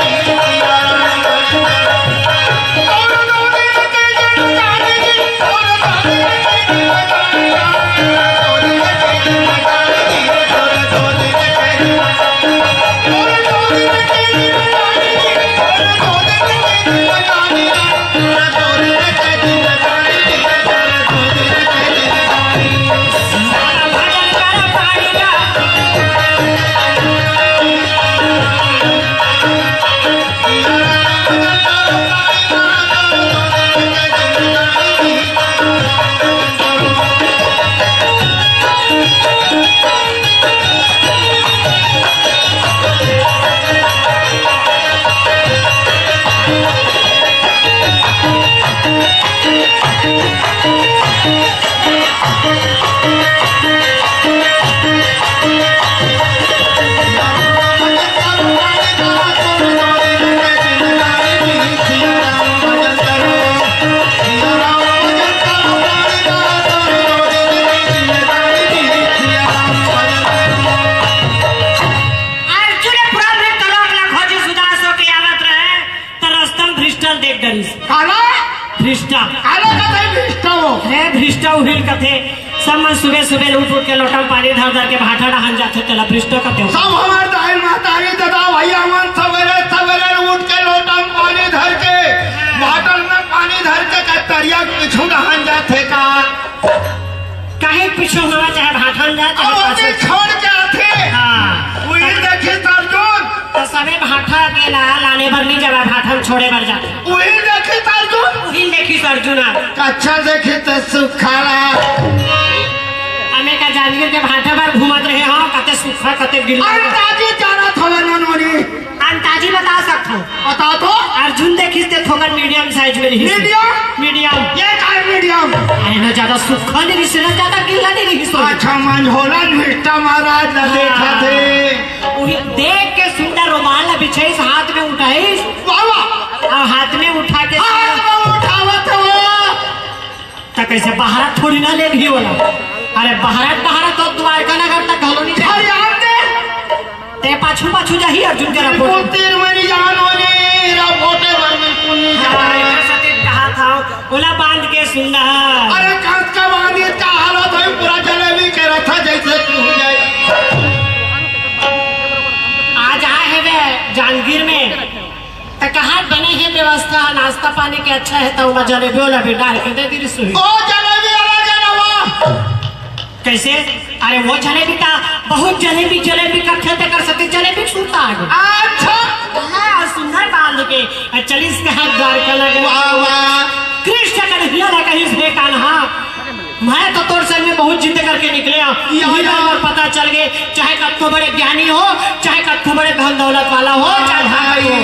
अर्जुन पूरा में तलवार ला खोजे सुदास होके आवत रहे, त रस्ता म भ्रष्टल देख डरिस। काला? भ्रष्टा। काला कथे भ्रष्टा हो? हे भ्रष्टा उहिल कथे, सब मन सुबह सुबह उठ उठ के लोटा म पानी धर धर के भाटा डहान जाथे, तेला भ्रष्टा कथे हो। सब हमर दाई महतारी ददा भैया मन सबेरे सबेरे उठ के लोटा म पानी धर के, भाटा म पानी धर के का तरिया के पीछू डहान जाथे का? कहीं पीछू होवय, चाहे भाटा म जाय, चाहे अब ओती पाछू। छोड़ के आथे। हाँ। उही देखिस अर्जुन। त सबे भाटा के ला लाने बर नइ जावय, भाटा म छोड़े बर जाथे। उही देखिस अर्जुन। उही देखिस अर्जुन। कच्चा देखिस त सुखा ला। अमे का जांजगीर के भाटा बर घूमत रहे हंव, कते सुखा, कते गिल्ला। अंताजी जानत हवय ननमुनी। अंताजी बता सकथंव। बता तो। अर्जुन देखिस ते थोकन medium size में रहिस। Medium? Medium। ये काय medium? ना ज्यादा सूखा नहीं रिहिस, ना ज्यादा गीला नहीं रिहिस। अच्छा, मंझोला निष्ठा महाराज ला देखा थे। उही देख के सुंदर रुमाल ला बिछाइस, हाथ में उठाइस। वाह, वाह। अउ हाथ में उठा के हाथ में उठावत हे वो। त कइसे बहरा थोड़ी ना ले गई वाला। अरे बहरा, बहरा तो द्वारका नगर तक घलो नहीं जाए। अरे यार दे। ते पाछू पाछू जाही अर्जुन के रपोट। बिल्कुल तीर में नहीं जान होने, रपोटे बर बिल्कुल नहीं जान। हाँ, एकर सेती कहा था, ओला बांध के सुंदर। अरे कांच का बांध के का हालत है, पूरा जलेबी के रथा जैसे तू हो जाए। आज आए हे बे जांजगीर में, त कहा बने हे व्यवस्था, नाश्ता पानी के अच्छा हे, त ओमा जलेबी वाला भी डाल के दे दी सुई। ओ जलेबी वाला जनवा। कइसे? अरे वो जलेबी त बहुत जलेबी, जलेबी करथे तेकर सेती जलेबी सुरता आ गे। अच्छा। हाँ, सुंदर बांध के चलिस कहा द्वारका नगर। वाह, वाह। कृष्ण कन्हैया ला कहिस, हे कान्हा, मैं तो तोर संग में बहुत जिद करके निकले हंव। या, या। मोर पता चल गे, चाहे कतको बड़े ज्ञानी हो, चाहे कतको बड़े धन दौलत वाला हो, हाँ, चाहे धन भाई। हो।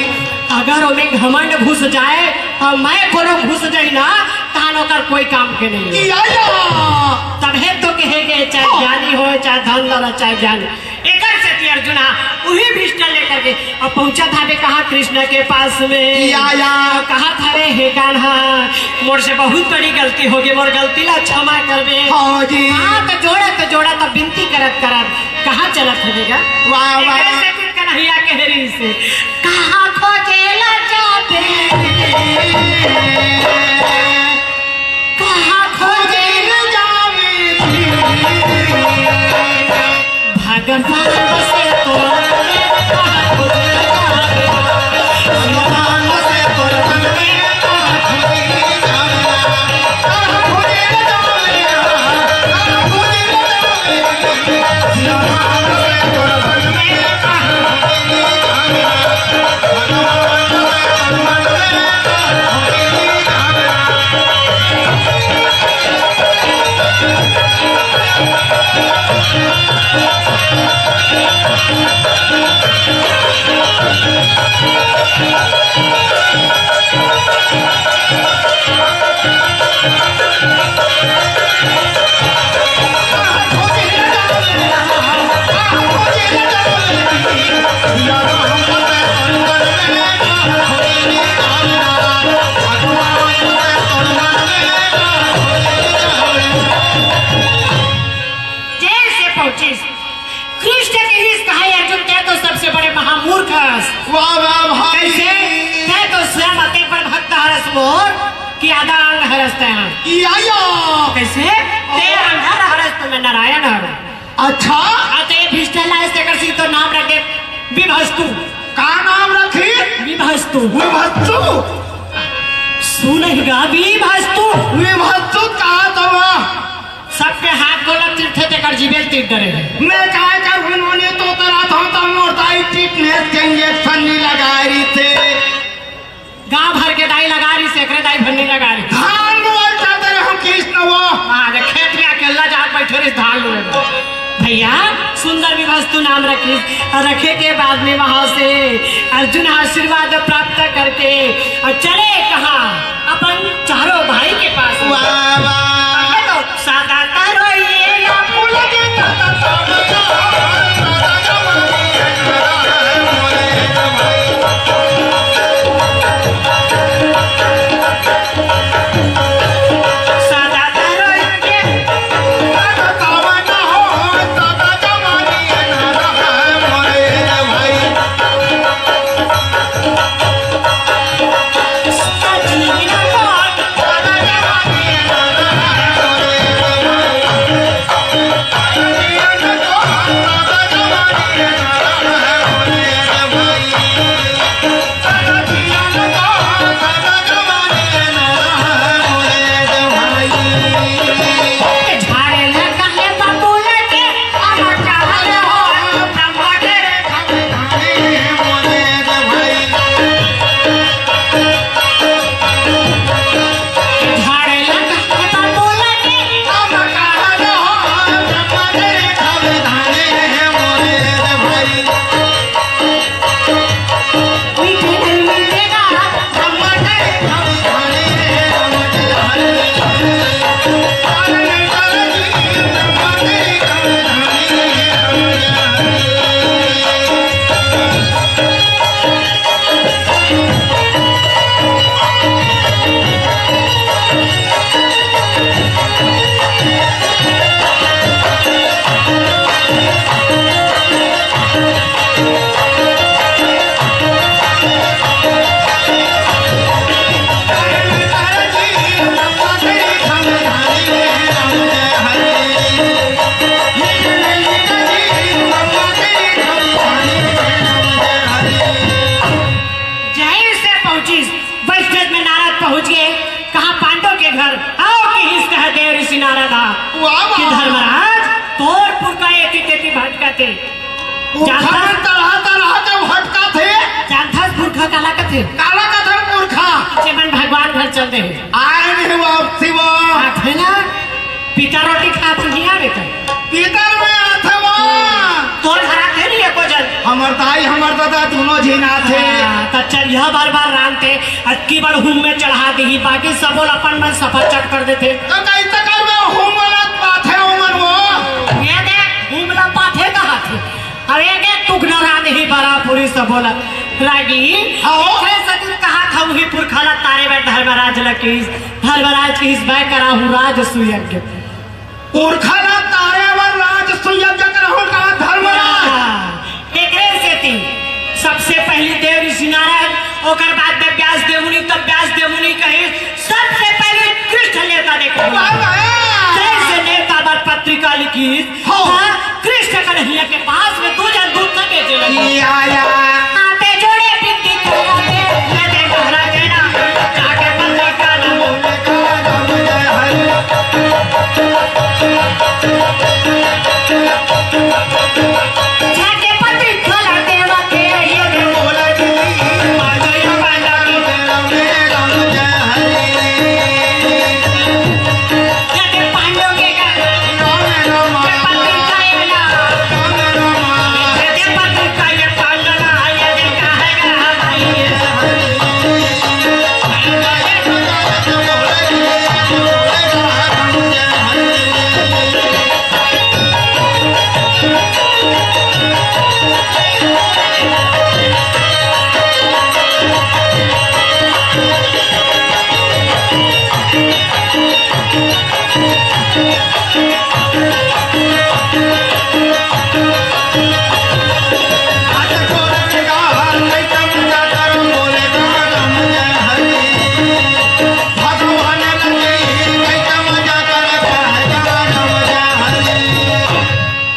अगर ओमे घमंड घुस जाए अउ मैं कोनो घुस जाई ना, तहान ओकर कोई काम के नहीं। या, या। तभे तो कहे गए, चाहे हाँ। ज्ञानी हो, चाहे धन दौलत, चाहे ज्ञानी। एकर सेती अर्जुन हा उही भीष्म लेकर के अब पहुंचा था बे कहा कृष्ण के पास में। या, या। कहा था रे, हे कान्हा, मोर से बहुत बड़ी गलती हो गे, मोर गलती ला क्षमा करबे। हाँ जी। हाथ जोड़त जोड़त अब विनती करत करत कहाँ चलत हे बेगा? वाह, वाह। एकर सेती कन्हैया कहे रिहिस, कहाँ खोजे ला जाबे? कहाँ खोजे ला जाबे? भगवान से तो जैसे पहुंचिस, कृष्ण कहिस, कहा अर्जुन, तैं तो सबसे बड़े महामूर्ख हस। वाह, वाह, भाई। कइसे? तैं तो स्वयं अतेक बड़ भक्त हरस मोर कि आधा अंग हरस तैं। या, या। कइसे? तैं अंधा हरस तो मैं नारायण हरस। अच्छा। अतः ये भीष्म ला इस तेकर से तो नाम रख दे विभस्तु। का नाम रखिस? विभस्तु। विभस्तु। सुनहिगा विभस्तु। विभस्तु का तवा? सबके हाथ गोला तीरथे तेकर जीबे तीर डरे हे। मैं काय करहूं, उन्होंने तो तरा था, तो मोर दाई टिटनेस के इंजेक्शन नहीं लगा रही थे। गांव भर के दाई लगा रही, सेकरे दाई भन्नी लगा रही। धान बोल चाहते रहो कृष्ण वो। आज खेत में अकेला जाके बैठे रही धान बोले। भैया, सुंदर विभस्तु नाम रखिस, रखे के बाद में वहां से अर्जुन आशीर्वाद प्राप्त करके और चले कहा? अपन चारों भाई के पास। वाह, वाह। ये तो सदा तरो ये या फूल के सदा तरो। वाह, वाह। कि धर्मराज, तोर पुरखा एती तेती भटकत हे। पुरखा जानथस? तरह तरह के भटकत हे। जानथस पुरखा काला कथे? काला कथे पुरखा? जेमन भगवान घर चल दे हे। आए नहीं वापसी वो। आथे ना, पीतर रोटी खात नहीं आवे का? पीतर में आथे वो। तोर घर आथे नहीं एको जन। हमर दाई, हमर दादा दोनों झिन आथे। हाँ, त चरिहा बार बार रांधथे, अतकी बड़ हूम में चढ़ा दिही, बाकी सबो ल अपन मन सफरचट कर देथे। त कइसे करबे, हूम वाला पाथे ओमन वो? ये देख, हूम ला पाथे कहाथे। अब एक एक टुकना रांधही बरा पूरी सबो ला। रागी, हाँ। ओकरे सती कहाथे उही पुरखा ला तारे बर धर्मराज ल किहिस, धर्मराज किहिस, मैं कराहूँ राज सुयज्ञ। पुरखा ला तारे बर राज सुयज्ञ कराहूँ का धर्मराज? हाँ, एकरे सेती सबसे पहली देव ऋषि नारद, ओकर बाद में व्यास देव मुनि, तब व्यास देव मुनि कहे, सबसे पहले कृष्ण नेवता देखे। वाह, वाह। जैसे नेवता बर पत्रिका लिखिस, हाँ। हाँ, कृष्ण कन्हैया के पास में दू झन दूत ला भेजे लगे। या, या। आते जोड़े बिनती करते, ये दे महाराज ना, जाके पत्रिका ना बोले।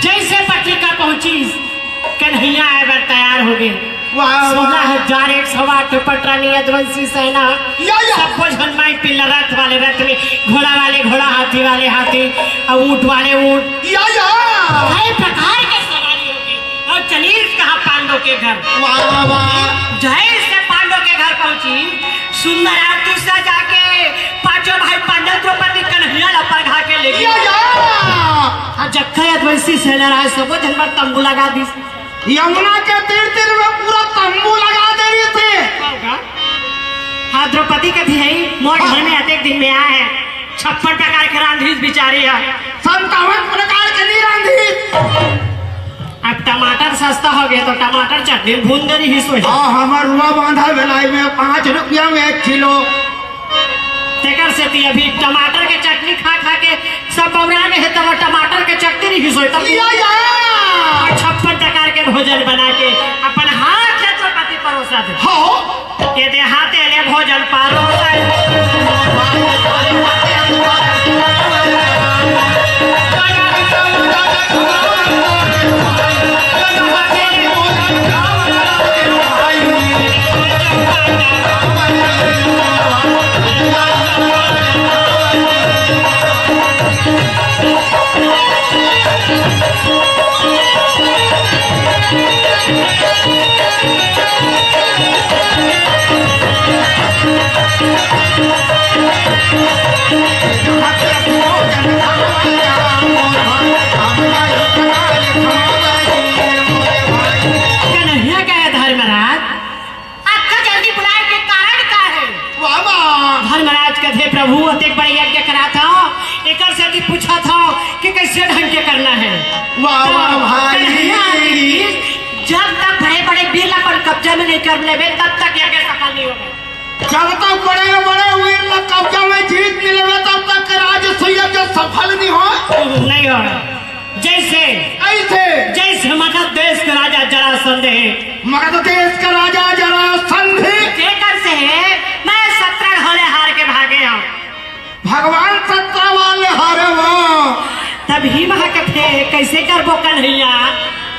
जैसे पत्रिका पहुंची, कन्हैया आए बर तैयार हो गए। वाह, वाह। सोलह हजार एक सौ आठ पटरानी यदुवंशी सेना। या, या। सबो झन माई पीला रथ वाले रथ में, घोड़ा वाले घोड़ा, हाथी वाले हाथी, और ऊंट वाले ऊंट। या, या। कई प्रकार के सवारी होगी। और चलीस कहा पांडव के घर। वाह, वाह। जैसे पांडव के घर पहुंची, सुंदर आरती सजा के पांचों भाई पांडव द्रौपदी कन्हैया ला परघा के ले गए। या, या। और जखा यदुवंशी सेना रहे, सबो झन बर तंबू लगा दी। यमुना के तीर तीर में पूरा तंबू लगा दे रही थी। हाँ, द्रौपदी कथे, मोर घर में अतेक दिन में आए हे, छप्पन प्रकार के रांधिस बिचारी हे। संतावन प्रकार के नहीं रांधिस। अब टमाटर सस्ता हो गया तो टमाटर चटनी भून दे रही सोई। हाँ, हमर रुआ बांधा भेलाई में पाँच रुपया में एक किलो। तेकर सेती अभी टमाटर के चटनी खा खा के सब बौरा गए हे, तब टमाटर के चटनी नहीं घिसोए, तब या, या। और छप्पन प्रकार के भोजन बना के अपन हाथ से द्रौपदी परोसा दे। हाँ। ये दे हाथे ले भोजन परोसा। कन्हैया कहे, धर्मराज, अतका जल्दी बुलाए के कारण का हे? वाह, वाह। धर्मराज कथे, प्रभु, अतेक बड़े यज्ञ कराथव, एकर सेती पूछथव कि कैसे ढंग के करना हे। वाह, वाह, भाई। कन्हैया जी, जब तक बड़े-बड़े वीर ला अपन कब्जा में नहीं कर लेबे, तब तक यज्ञ सफल नहीं होगा। जब तक बड़े-बड़े वीर ला कब्जा में जीत नहीं लेबे, तब तक राजसूय यज्ञ सफल नहीं हो। नहीं होगा। जैसे, कैसे? जैसे मगध देश के राजा जरासंध हे। मगध देश के राजा जरासंध। जेकर से हे, मैं सत्रह घाव ले हार के भागे हंव। भगवान सत्रह घाव ले हारे हंव। तब भीम ह कथे, कैसे करबो कन्हैया?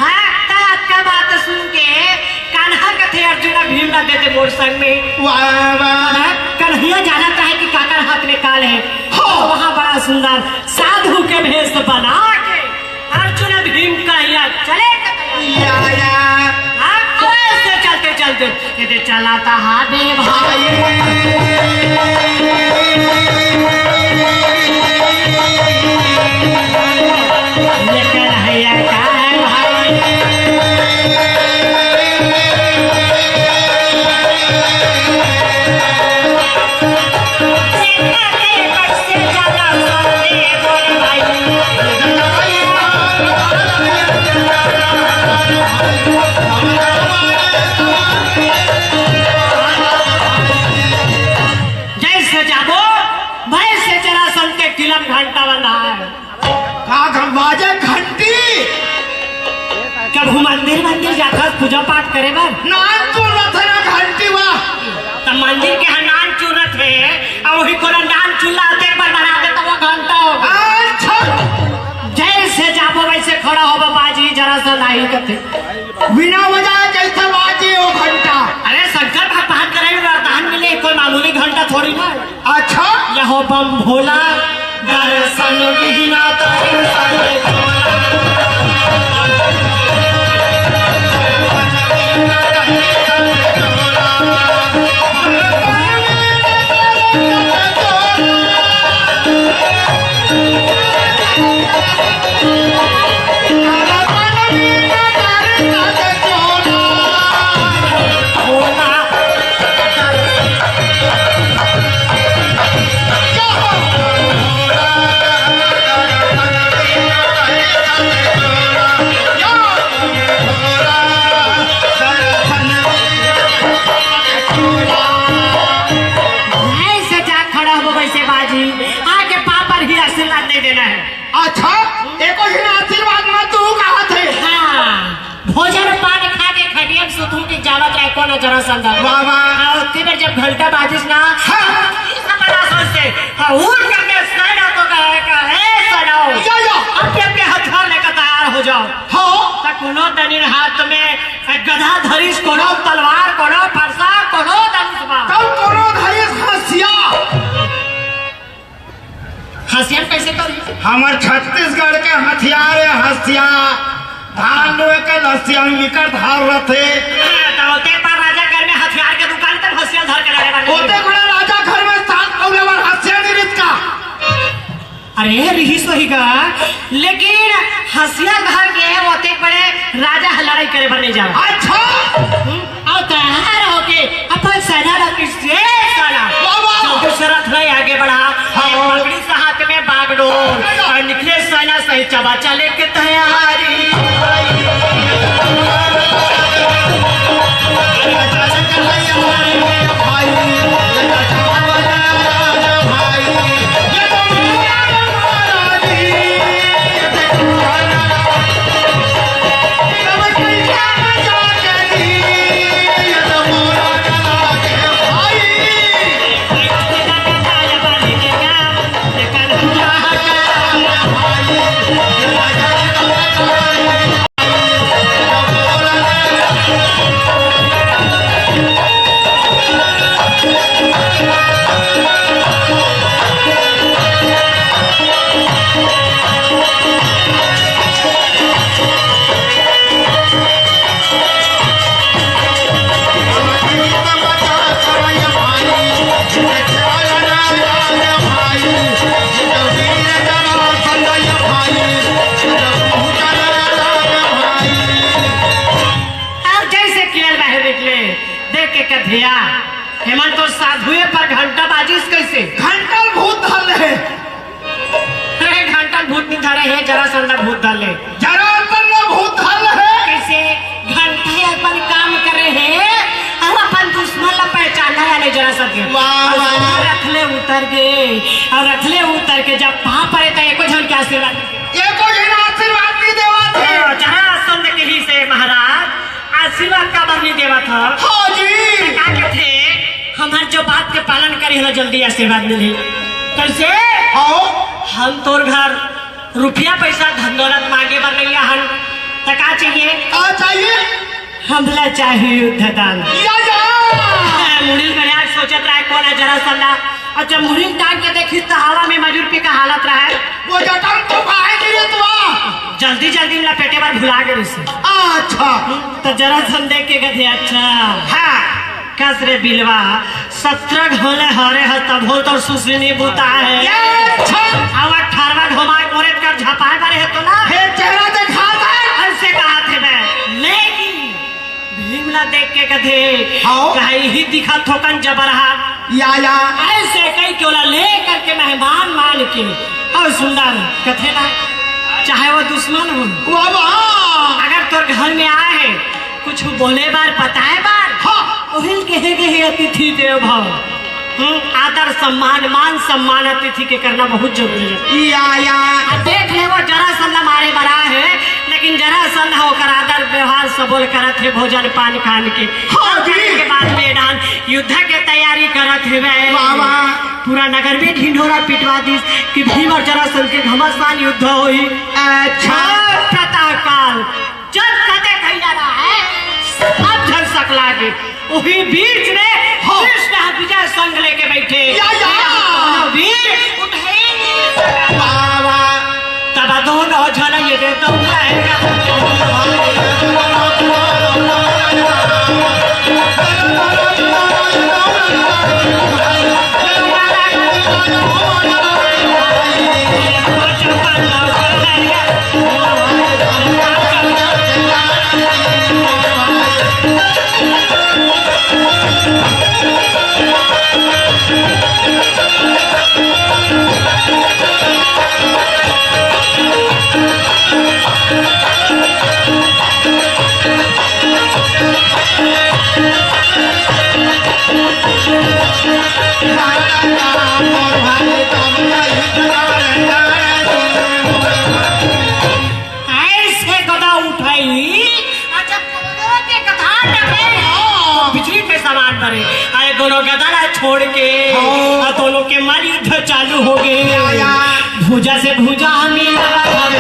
हाँ, त अतका बात सुन के कान्हा कथे, अर्जुन भीम ला दे दे मोर संग में। वाह, वाह। हाँ, कन्हैया जानत हे कि काकर हाथ में काल हे। हाँ। तो वहाँ बड़ा सुंदर साधु के भेष बना के अर्जुन भीम कहिया चले। या, या। हाँ, अवश्य चलते चलते ये दे चला था, हाँ दे भाई। ये कन्हैया का है भाई। जैसे जाबो, वैसे जरासंध के किला म घंटा बंधा है। का घ-, बाजे घंटी? कभू मंदिर, मंदिर जाथस पूजा पाठ करे बर? नान चुनत हे ना घंटी वा। त मंदिर के यहाँ नान चुनत हे, अउ वही कोनो नान चूल्हा देख बर बना दे त वो घंटा हो। अच्छा। जैसे जाबो वैसे खड़ा होबो बाजी, जरासंध आही कथे। बिना वजह जैसे बाजे वो घंटा। अरे शंकर भगवान करे वरदान मिले, कोई मामूली घंटा थोड़ी ना है। अच्छा। यहो बम भोला, दर्शन बिना दर्शन। ऐसे जा खड़ा हो वैसे बाजी, आगे पापर ही आशीर्वाद नहीं देना है। अच्छा, एको झन आशीर्वाद मत तू कहा थे। हाँ, भोजन पान खा के खटिया में सुतहूं कि जावा चाहे कोनो जरासंध। वाह, वाह। हाँ, ओतके बेर जब घंटा बाजिस ना, हाँ। इस तरह सोचते, हाँ, उठ के अपने सेना को कहे, कहे, "ए सेनाओ, या, या। अपने, अपने हथियार लेकर तैयार हो जाओ।" हाँ। त कोनो दनिन हाथ में गदा धरिस, कोनो तलवार, कोनो फरसा, कोनो धनुष बा। तब कोनो धरिस हंसिया। हंसिया कैसे करी? हमर छत्तीसगढ़ के हथियार है हंसिया। धान लुए के लसिया में विकट धार रथे। हाँ, त ओते पर राजा घर में हथियार के दुकान तक हंसिया धर के लगे बाटे। ओते बड़ा राजा घर में सात पौले वाला हंसिया नहीं रिसका। अरे, रिहिस होही गा, लेकिन हंसिया घर के ओते बड़े राजा ह लड़ाई करे बर नहीं जावे। अच्छा। हम्म, अउ तैयार होके अपन सेना ला किसे साला वाह, वाह। जो दशरथ ला आगे बढ़ा, हाँ। पगड़ी से हाथ में बागडोर, अउ निकले सेना सही चबा चले के तैयारी। अउ जैसे किरण बाहिर निकले, देख के कथे, "या, एमन तो साधुए पर घंटा बाजिस कैसे?" घंटा भूत धर ले। अरे, घंटा भूत नहीं धरे हे, जरासंध भूत धर ले। जरासंध भूत धर ले। कैसे? घंटा अपन काम करे हे, अउ अपन दुश्मन ला पहचाना हे नहीं जरासंध। वाह, अउ वाह। रथ ले उतर गे, अउ रथ ले उतर के जब पाँव परे त एको झन के आशीर्वाद एको झन आशीर्वाद नहीं देवत हे। हाँ, जरासंध कहिस हे महाराज, आशीर्वाद काबर नहीं देवत ह? हाँ जी। त का कथे, हमर जो बात के पालन करे हला जल्दी आशीर्वाद मिलही। कैसे? हाँ। हम तोर घर रुपया पैसा धन दौलत मांगे बर नहीं आहन, त का चाहिए? का चाहिए? हमला चाहिए युद्ध दान। या, या। ए, मुड़ी में यार सोचत रहे कौन है जरासंध। अच्छा, मुड़ी टांग के देखिस त हवा में मजूर पी का हालत रहे। वो जटन तो जरासंध देख के कथे, "अच्छा।" हाँ। कस रे बिलवा, सत्रह घोले हरे ह, तभो तोर सुसरी नइ बुता हे। ये अच्छा। अब अठारहवाँ घोमा मोरे कर झपाए बारे हे तो ना। हे चेहरा देखा दे। अइसे कहाथे बे। लेकिन भीम ला देख के कथे, हाँ। "कहा इही दिखा थोकन जबरहा।" या, या। अइसे कहि के ओला ले करके मेहमान मान के, अउ सुंदर कथे ना, चाहे वो दुश्मन हो, वाह, वाह। अगर तोर घर में आए हे, कुछ बोले बार, बताए बार, हाँ। ओहिल कहे गे हे अतिथि देव भव। हम्म, आदर सम्मान, मान सम्मान अतिथि के करना बहुत जरूरी हे। या, या। आ देख ले, वो जरासंध मारे बर आए हे, लेकिन जरासंध ह ओकर आदर व्यवहार सबोल करत हे, भोजन पान खान के। हाँ जी। के बाद में डान युद्ध के तैयारी करत हेवय। वाह, वाह। पूरा नगर में ढिंढोरा पिटवा दिस कि भीम अउ जरासंध के घमासान युद्ध होही। अच्छा। हाँ, प्रातः काल जब कते भइया रहा है, सब झन सकला गे। उही बीच में हो। कृष्ण विजय संग लेके बैठे। या, या। वीर उठे। वाह, वाह। तब दोनों झन ये दे तो ऐसे गदा उठाई, अच्छा, कोनो के गदा टकरे, हाँ। बिजली पे सवार बने। अरे दोनों गदा ला छोड़ के, हाँ। अउ दोनों के मल युद्ध चालू हो गे। या, या। भुजा से भुजा मिलावत हवे।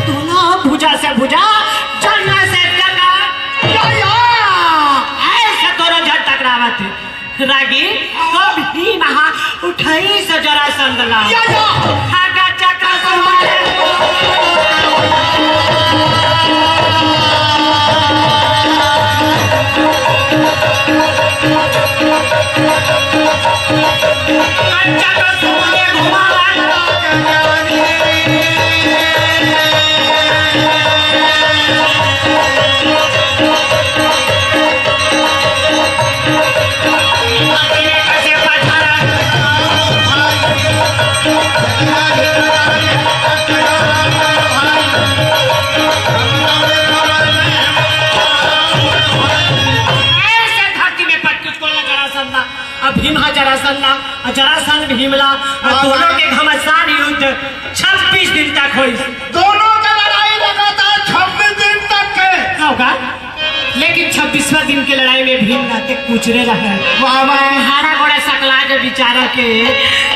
दोनों भुजा से भुजा, जंगा से जंगा। या, या। ऐसे दोनों झन टकरावत हे। रागी, तो भीम हा उठाइस जरासंध ला। या, या। खड्ग चक्र सुमन। ऐसे धरती में पटकुच को जरासंध ला, अउ भीम हा जरासंध ला, अउ जरासंध भीम ला, अउ वाह, दोनों वाह। के घमासान युद्ध छब्बीस दिन तक होइस। दोनों के लड़ाई लगातार छब्बीस दिन तक के। का होगा? लेकिन छब्बीसवाँ दिन के लड़ाई में भीम ला ते कुचरे रहे। वाह, वाह। हारा गोड़ा सकला के बेचारा के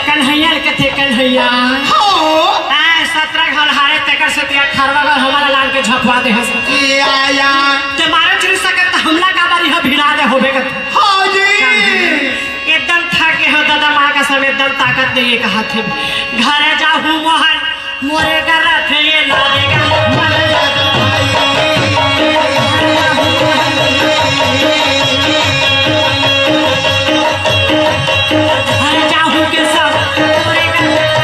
कन्हैया ल कथे, "कन्हैया।" हो। आ, सत्रह घाल हारे, तेकर से ते अठारहवाँ घाल हमर लान के झपवा दे हस। या, या। ते मारे चुरी सकत त हमला का बारी ह भिड़ा दे होबे कथे। हाँ जी। एकदम थक गे हो दादा, माँ कसम एकदम ताकत नइ हे कहाथे। घर जाहूँ मोहन, मोरे कर रखे ये लागे गा। घर जाहूँ के सब मोरे कर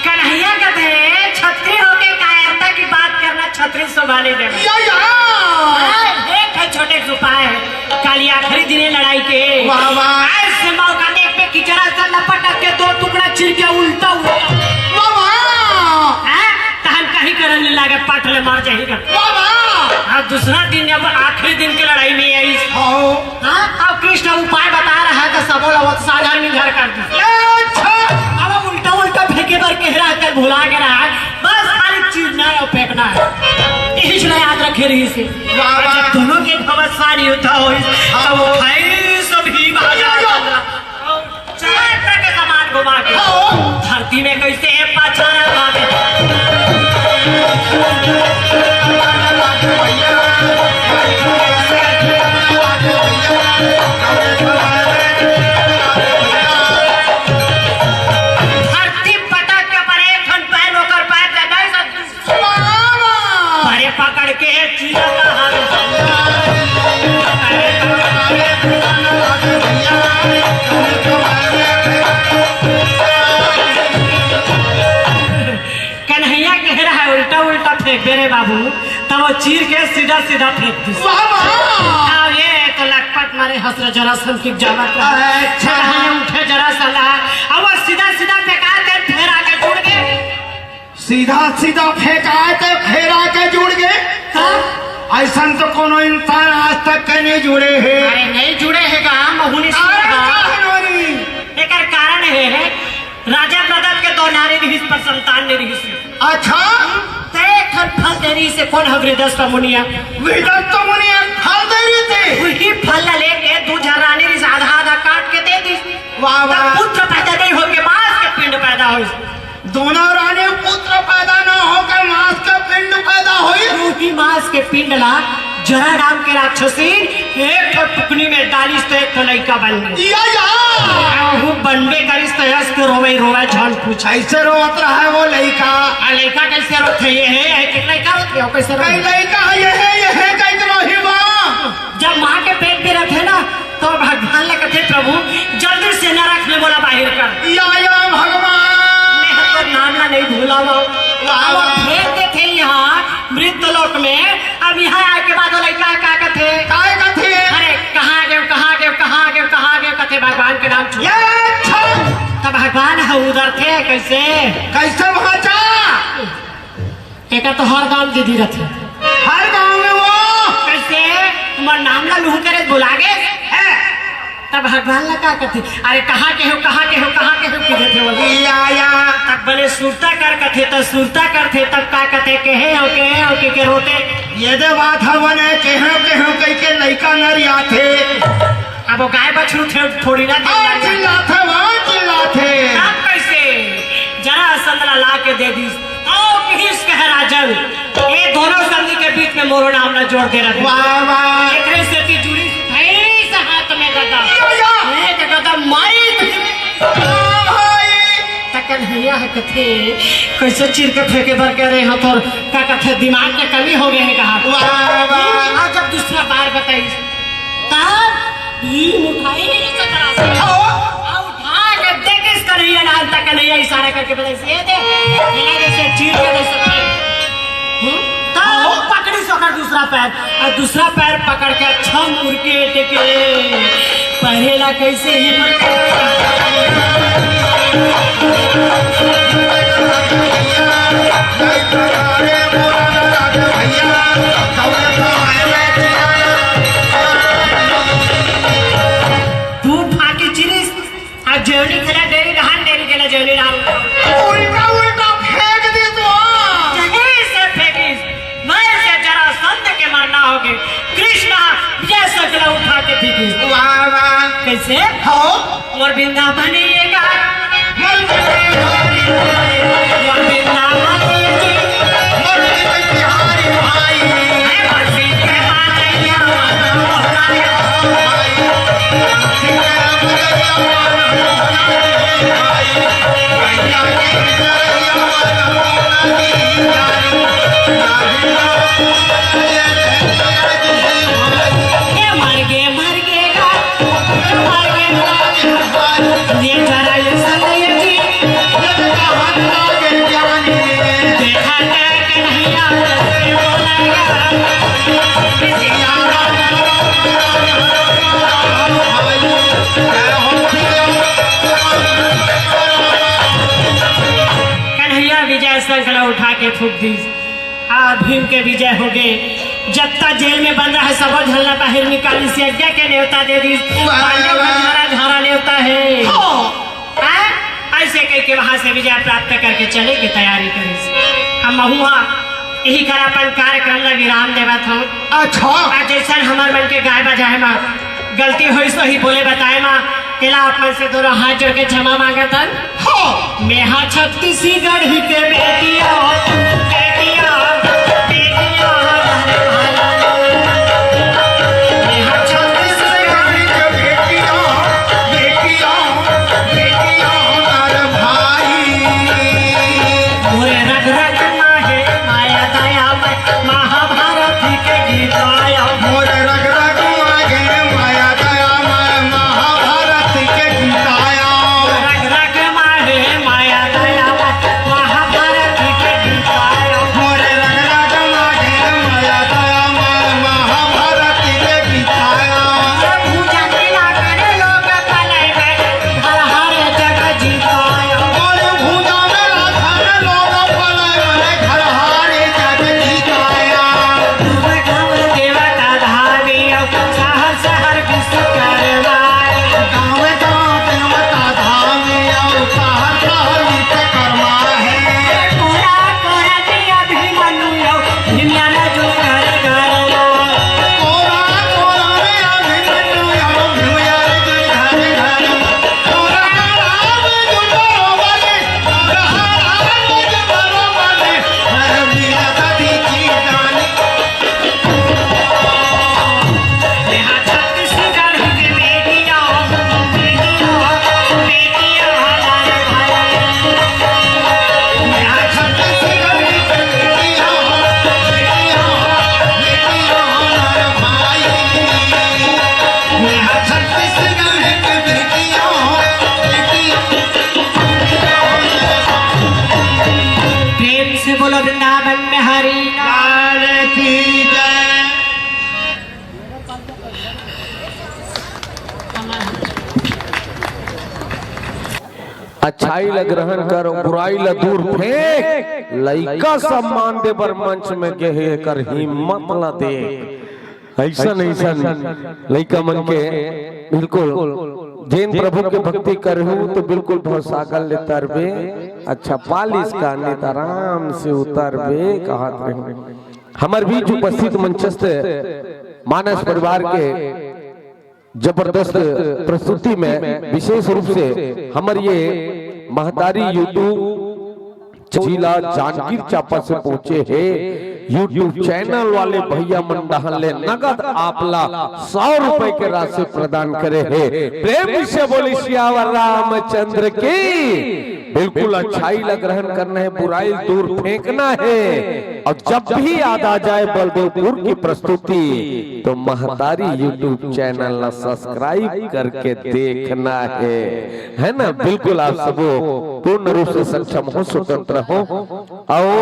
कन्हैया कथे, "छत्री होके कायरता की बात करना, छत्री शोभा नहीं देना।" या, या। हाँ, एक है एक उपाय है, काली आखिरी दिन है लड़ाई के। वाह, वाह। ऐसे मौका देख पे कि जरासंध पटक के दो टुकड़ा चीर के उल्टा उल्टा। वाह, वाह। हैं? तहन कहीं करन नहीं लागे, पट ले मर जाएगा। वाह, वाह। अब दूसरा दिन जब आखिरी दिन के लड़ाई में आई, हाँ। हाँ, अब कृष्ण उपाय बता रहा है तो सबो लोग साधारण में घर कर दी। ए, अच्छा। अब उल्टा उल्टा फेंके बर कह रहा है, भुला के रहा है। बस खाली चीरना है और फेंकना है, यही सुना याद रखे रही से। वाह, वाह। जब दोनों के भवसार युद्ध होइस, हाँ। तब उठाइस भीम हजार डंडा, चार के समान घुमा के हाँ। धरती में कैसे है पाछा रहा। धरती पटक के पर एक ठन पैर ओकर पैर के नहीं सकती। अरे पकड़ के चीरा का हाथ। कन्हैया कह रहा है, "उल्टा उल्टा फेंक दे रे बाबू।" तब वो चीर के सीधा सीधा फेंक दी। वाह, वाह। अब ये तो लटपट मारे हंस रहे जरासंध की जावा का। अच्छा। कहाँ उठे जरासंध, अब वो सीधा सीधा फेंका के फेर आके जुड़ गए। सीधा सीधा फेंकाए ते फेर आके जुड़ गए। हाँ? ऐसन तो कोनो इंसान आज तक के नहीं जुड़े है। अरे नहीं जुड़े है का, महुनी अरे सुन का का। है नोनी? एकर कारण है, है, राजा प्रदत्त के दो नारी रहिस पर संतान नहीं रहिस। अच्छा। ते एक ठन फल दे रहिस, कौन ह वृद्धस्थ मुनिया? वृद्धस्थ मुनिया फल दे रहिस। वही फल ला लेके दू झन रानी रहिस, आधा आधा काट के दे दिस। वाह, वाह। तब पुत्र पैदा नहीं होके मांस के पिंड पैदा होइस। दोनों रानी पुत्र पैदा ना होकर मांस के पिंड पैदा होइस। वही मांस के पिंड ला जरा नाम के राक्षसीन एक ठो टुकनी में डालिस तो एक ठो लइका बन गए। या, या। आहू बनबे करिस तो यस के रोवे रोवे झन पूछ। कैसे रोवत रहा है वो लइका? आ लइका कैसे रोथे? ये है, ये कितना लइका रोथे? और कैसे कई रोथे? लइका ये है, ये है, कई तो रोही बा। जब माँ के पेट में रहते ना, तो भगवान ला कथे, "प्रभु, जल्दी से नरक में मोला बाहिर कर।" या, या भगवान। मैं तो नाम ला नहीं भूला वो। वाह, अब वाह। फेंक देथे यहाँ मृत लोक में, अब यहाँ आए के बाद वो लइका का कथे? काय कथे? अरे, "कहाँ गए, कहाँ गए, कहाँ गए, कहाँ गए?" कथे भगवान के नाम छू। ये अच्छा। तब भगवान ह उधर थे, कैसे? कैसे भांचा? एका तो हर गांव दीदी रथे। हर गांव में वो। कैसे? तुम्हार नाम ला लूहू करे बुला गे? हैं? तब भगवान ला का कथे? "अरे कहाँ के हो, कहाँ के हो, कहाँ के हो?" किधर थे बोले? या, या। तब बोले, "सुरता कर," कथे, तो सुरता करथे, तब का कथे? "कहे हो, कहे हो," के, के रोते। ये दे बात हवन है, "कहे हो, कहे हो," कह के लइका नर आथे। अब वो गाय बछरू थे, थोड़ी ना आ, चिल्लाथे। चिल्लाथे, वहाँ चिल्लाथे। तब कैसे? जरासंध ला ला के दे दिस। आओ किहिस कहे राजन, ये दोनों संधि के बीच में मोरो नाम ला जोड़ दे रहे। वाह, वाह। एकरे सेती जुड़िस भैंस हाथ में गदा। या, या। एक गदा मारी हाँ भाई। त कन्हैया ह कथे, "कैसे चीर के फेंके बर कह रहे हो?" तोर का कथे, दिमाग के कमी हो गए है कहा। वाह, वाह। और जब दूसरा बार बताई, तब भीम उठाई नहीं सकता। हाँ। और उठा के देखिस कन्हैया नाम तक, कन्हैया इशारा करके बताई, "ये दे, ये दे, से चीर के दे सकते।" हम्म? तब पकड़ी सोकर दूसरा पैर, और दूसरा पैर पकड़ के अच्छा मुड़ के टेके। पहला कैसे ही दू फाकी चिरिस, आ जेवनी खेला डेरी डहान, डेरी खेला जेवनी डहान। उल्टा उल्टा फेंक दे तो। जहीं से फेंकिस, वहीं से जरासंध के मरना होगे। कृष्ण विजय सकला उठा के फेंकिस। वाह, वाह। कैसे? हो। मोर वृंदावन ये गाय। मोर वृंदावन ये गाय। ला उठा के फूंक दिस। आ भीम के विजय होगे। जत्ता जेल में बंद रहे, सबो झन ला बाहिर निकालिस, यज्ञ के नेवता दे दिस। वाह, पांडव वाह। झरा झरा नेवता हे। हाँ। आ, ऐसे कह के वहां से विजय प्राप्त करके चले के तैयारी करिस। हम महू हा यही कर अपन कार्यक्रम ला विराम देवत हूँ। अच्छा। आज जैसन हमर मन के गाय बजाए मा गलती होइस, तो ही बोले बताए मा, तेला आप मन से दोनों हाथ जोड़ के क्षमा मांगत हन। हाँ। मेहा छत्तीसगढ़ के बेटिया, बेटिया, बेटिया, मेहा छत्तीसगढ़ के बेटिया, बेटिया, बेटिया, नर भाई। मोरे रग रग मा हे माया दया, महाभारत के गीत आया। मोर रग रग मागे माया दया माय महाभारत के गीत आया। रग रग मागे माया दया माय महाभारत के गीत आया। मोर रग रग मागे माया दया माय महाभारत के गीत आया। भुजा के लाखन लोग पलय में घर हारे जग जीत आया। मोर भुजा में लाखन लोग पलय में घर हारे जग जीत आया। देवता धामी अउ शहर शहर विश्वकर्मा। गाँव गाँव देवता धामी अउ शहर शहर विश्वकर्मा हे। कोरा कोरा में अभिमन्यु अउ भीमया ला जो घर घर मा। कोरा कोरा में अभिमन्यु अउ भीमया ला जो घर घर मा। कोरा कोरा में जो बरोबर, कोरा कोरा में जो बरोबर, हर मीरा सती की रानी। प्रेम से बोलो वृंदावन बिहारी लाल की जय। अच्छाई ला ग्रहण कर, बुराई ला दूर फेंक। लइका सम्मान दे बर मंच में गे हे, एकर हिम्मत ला देख। अइसन अइसन लइका मन के बिल्कुल जेन प्रभु के भक्ति करहू तो बिल्कुल भवसागर ले तरबे। अच्छा पालिस का, नहीं तो आराम से उतरबे कहत रहूं। हमर बीच उपस्थित मंचस्थ मानस परिवार के जबरदस्त प्रस्तुति में विशेष रूप से हमर ये महतारी YouTube जिला जांजगीर चांपा से पहुंचे हे। YouTube चैनल वाले भैया मन डहान ले नगद आपला सौ रुपए के राशि प्रदान करे हे। प्रेम से बोली सियावर रामचंद्र की। बिल्कुल अच्छाई ला ग्रहण करना है, बुराई दूर फेंकना है। और जब भी याद आ जाए बलदेवपुर की प्रस्तुति, तो महतारी YouTube चैनल ला सब्सक्राइब करके देखना है, है ना? बिल्कुल आप सबो पूर्ण रूप से सक्षम हो, स्वतंत्र हो। और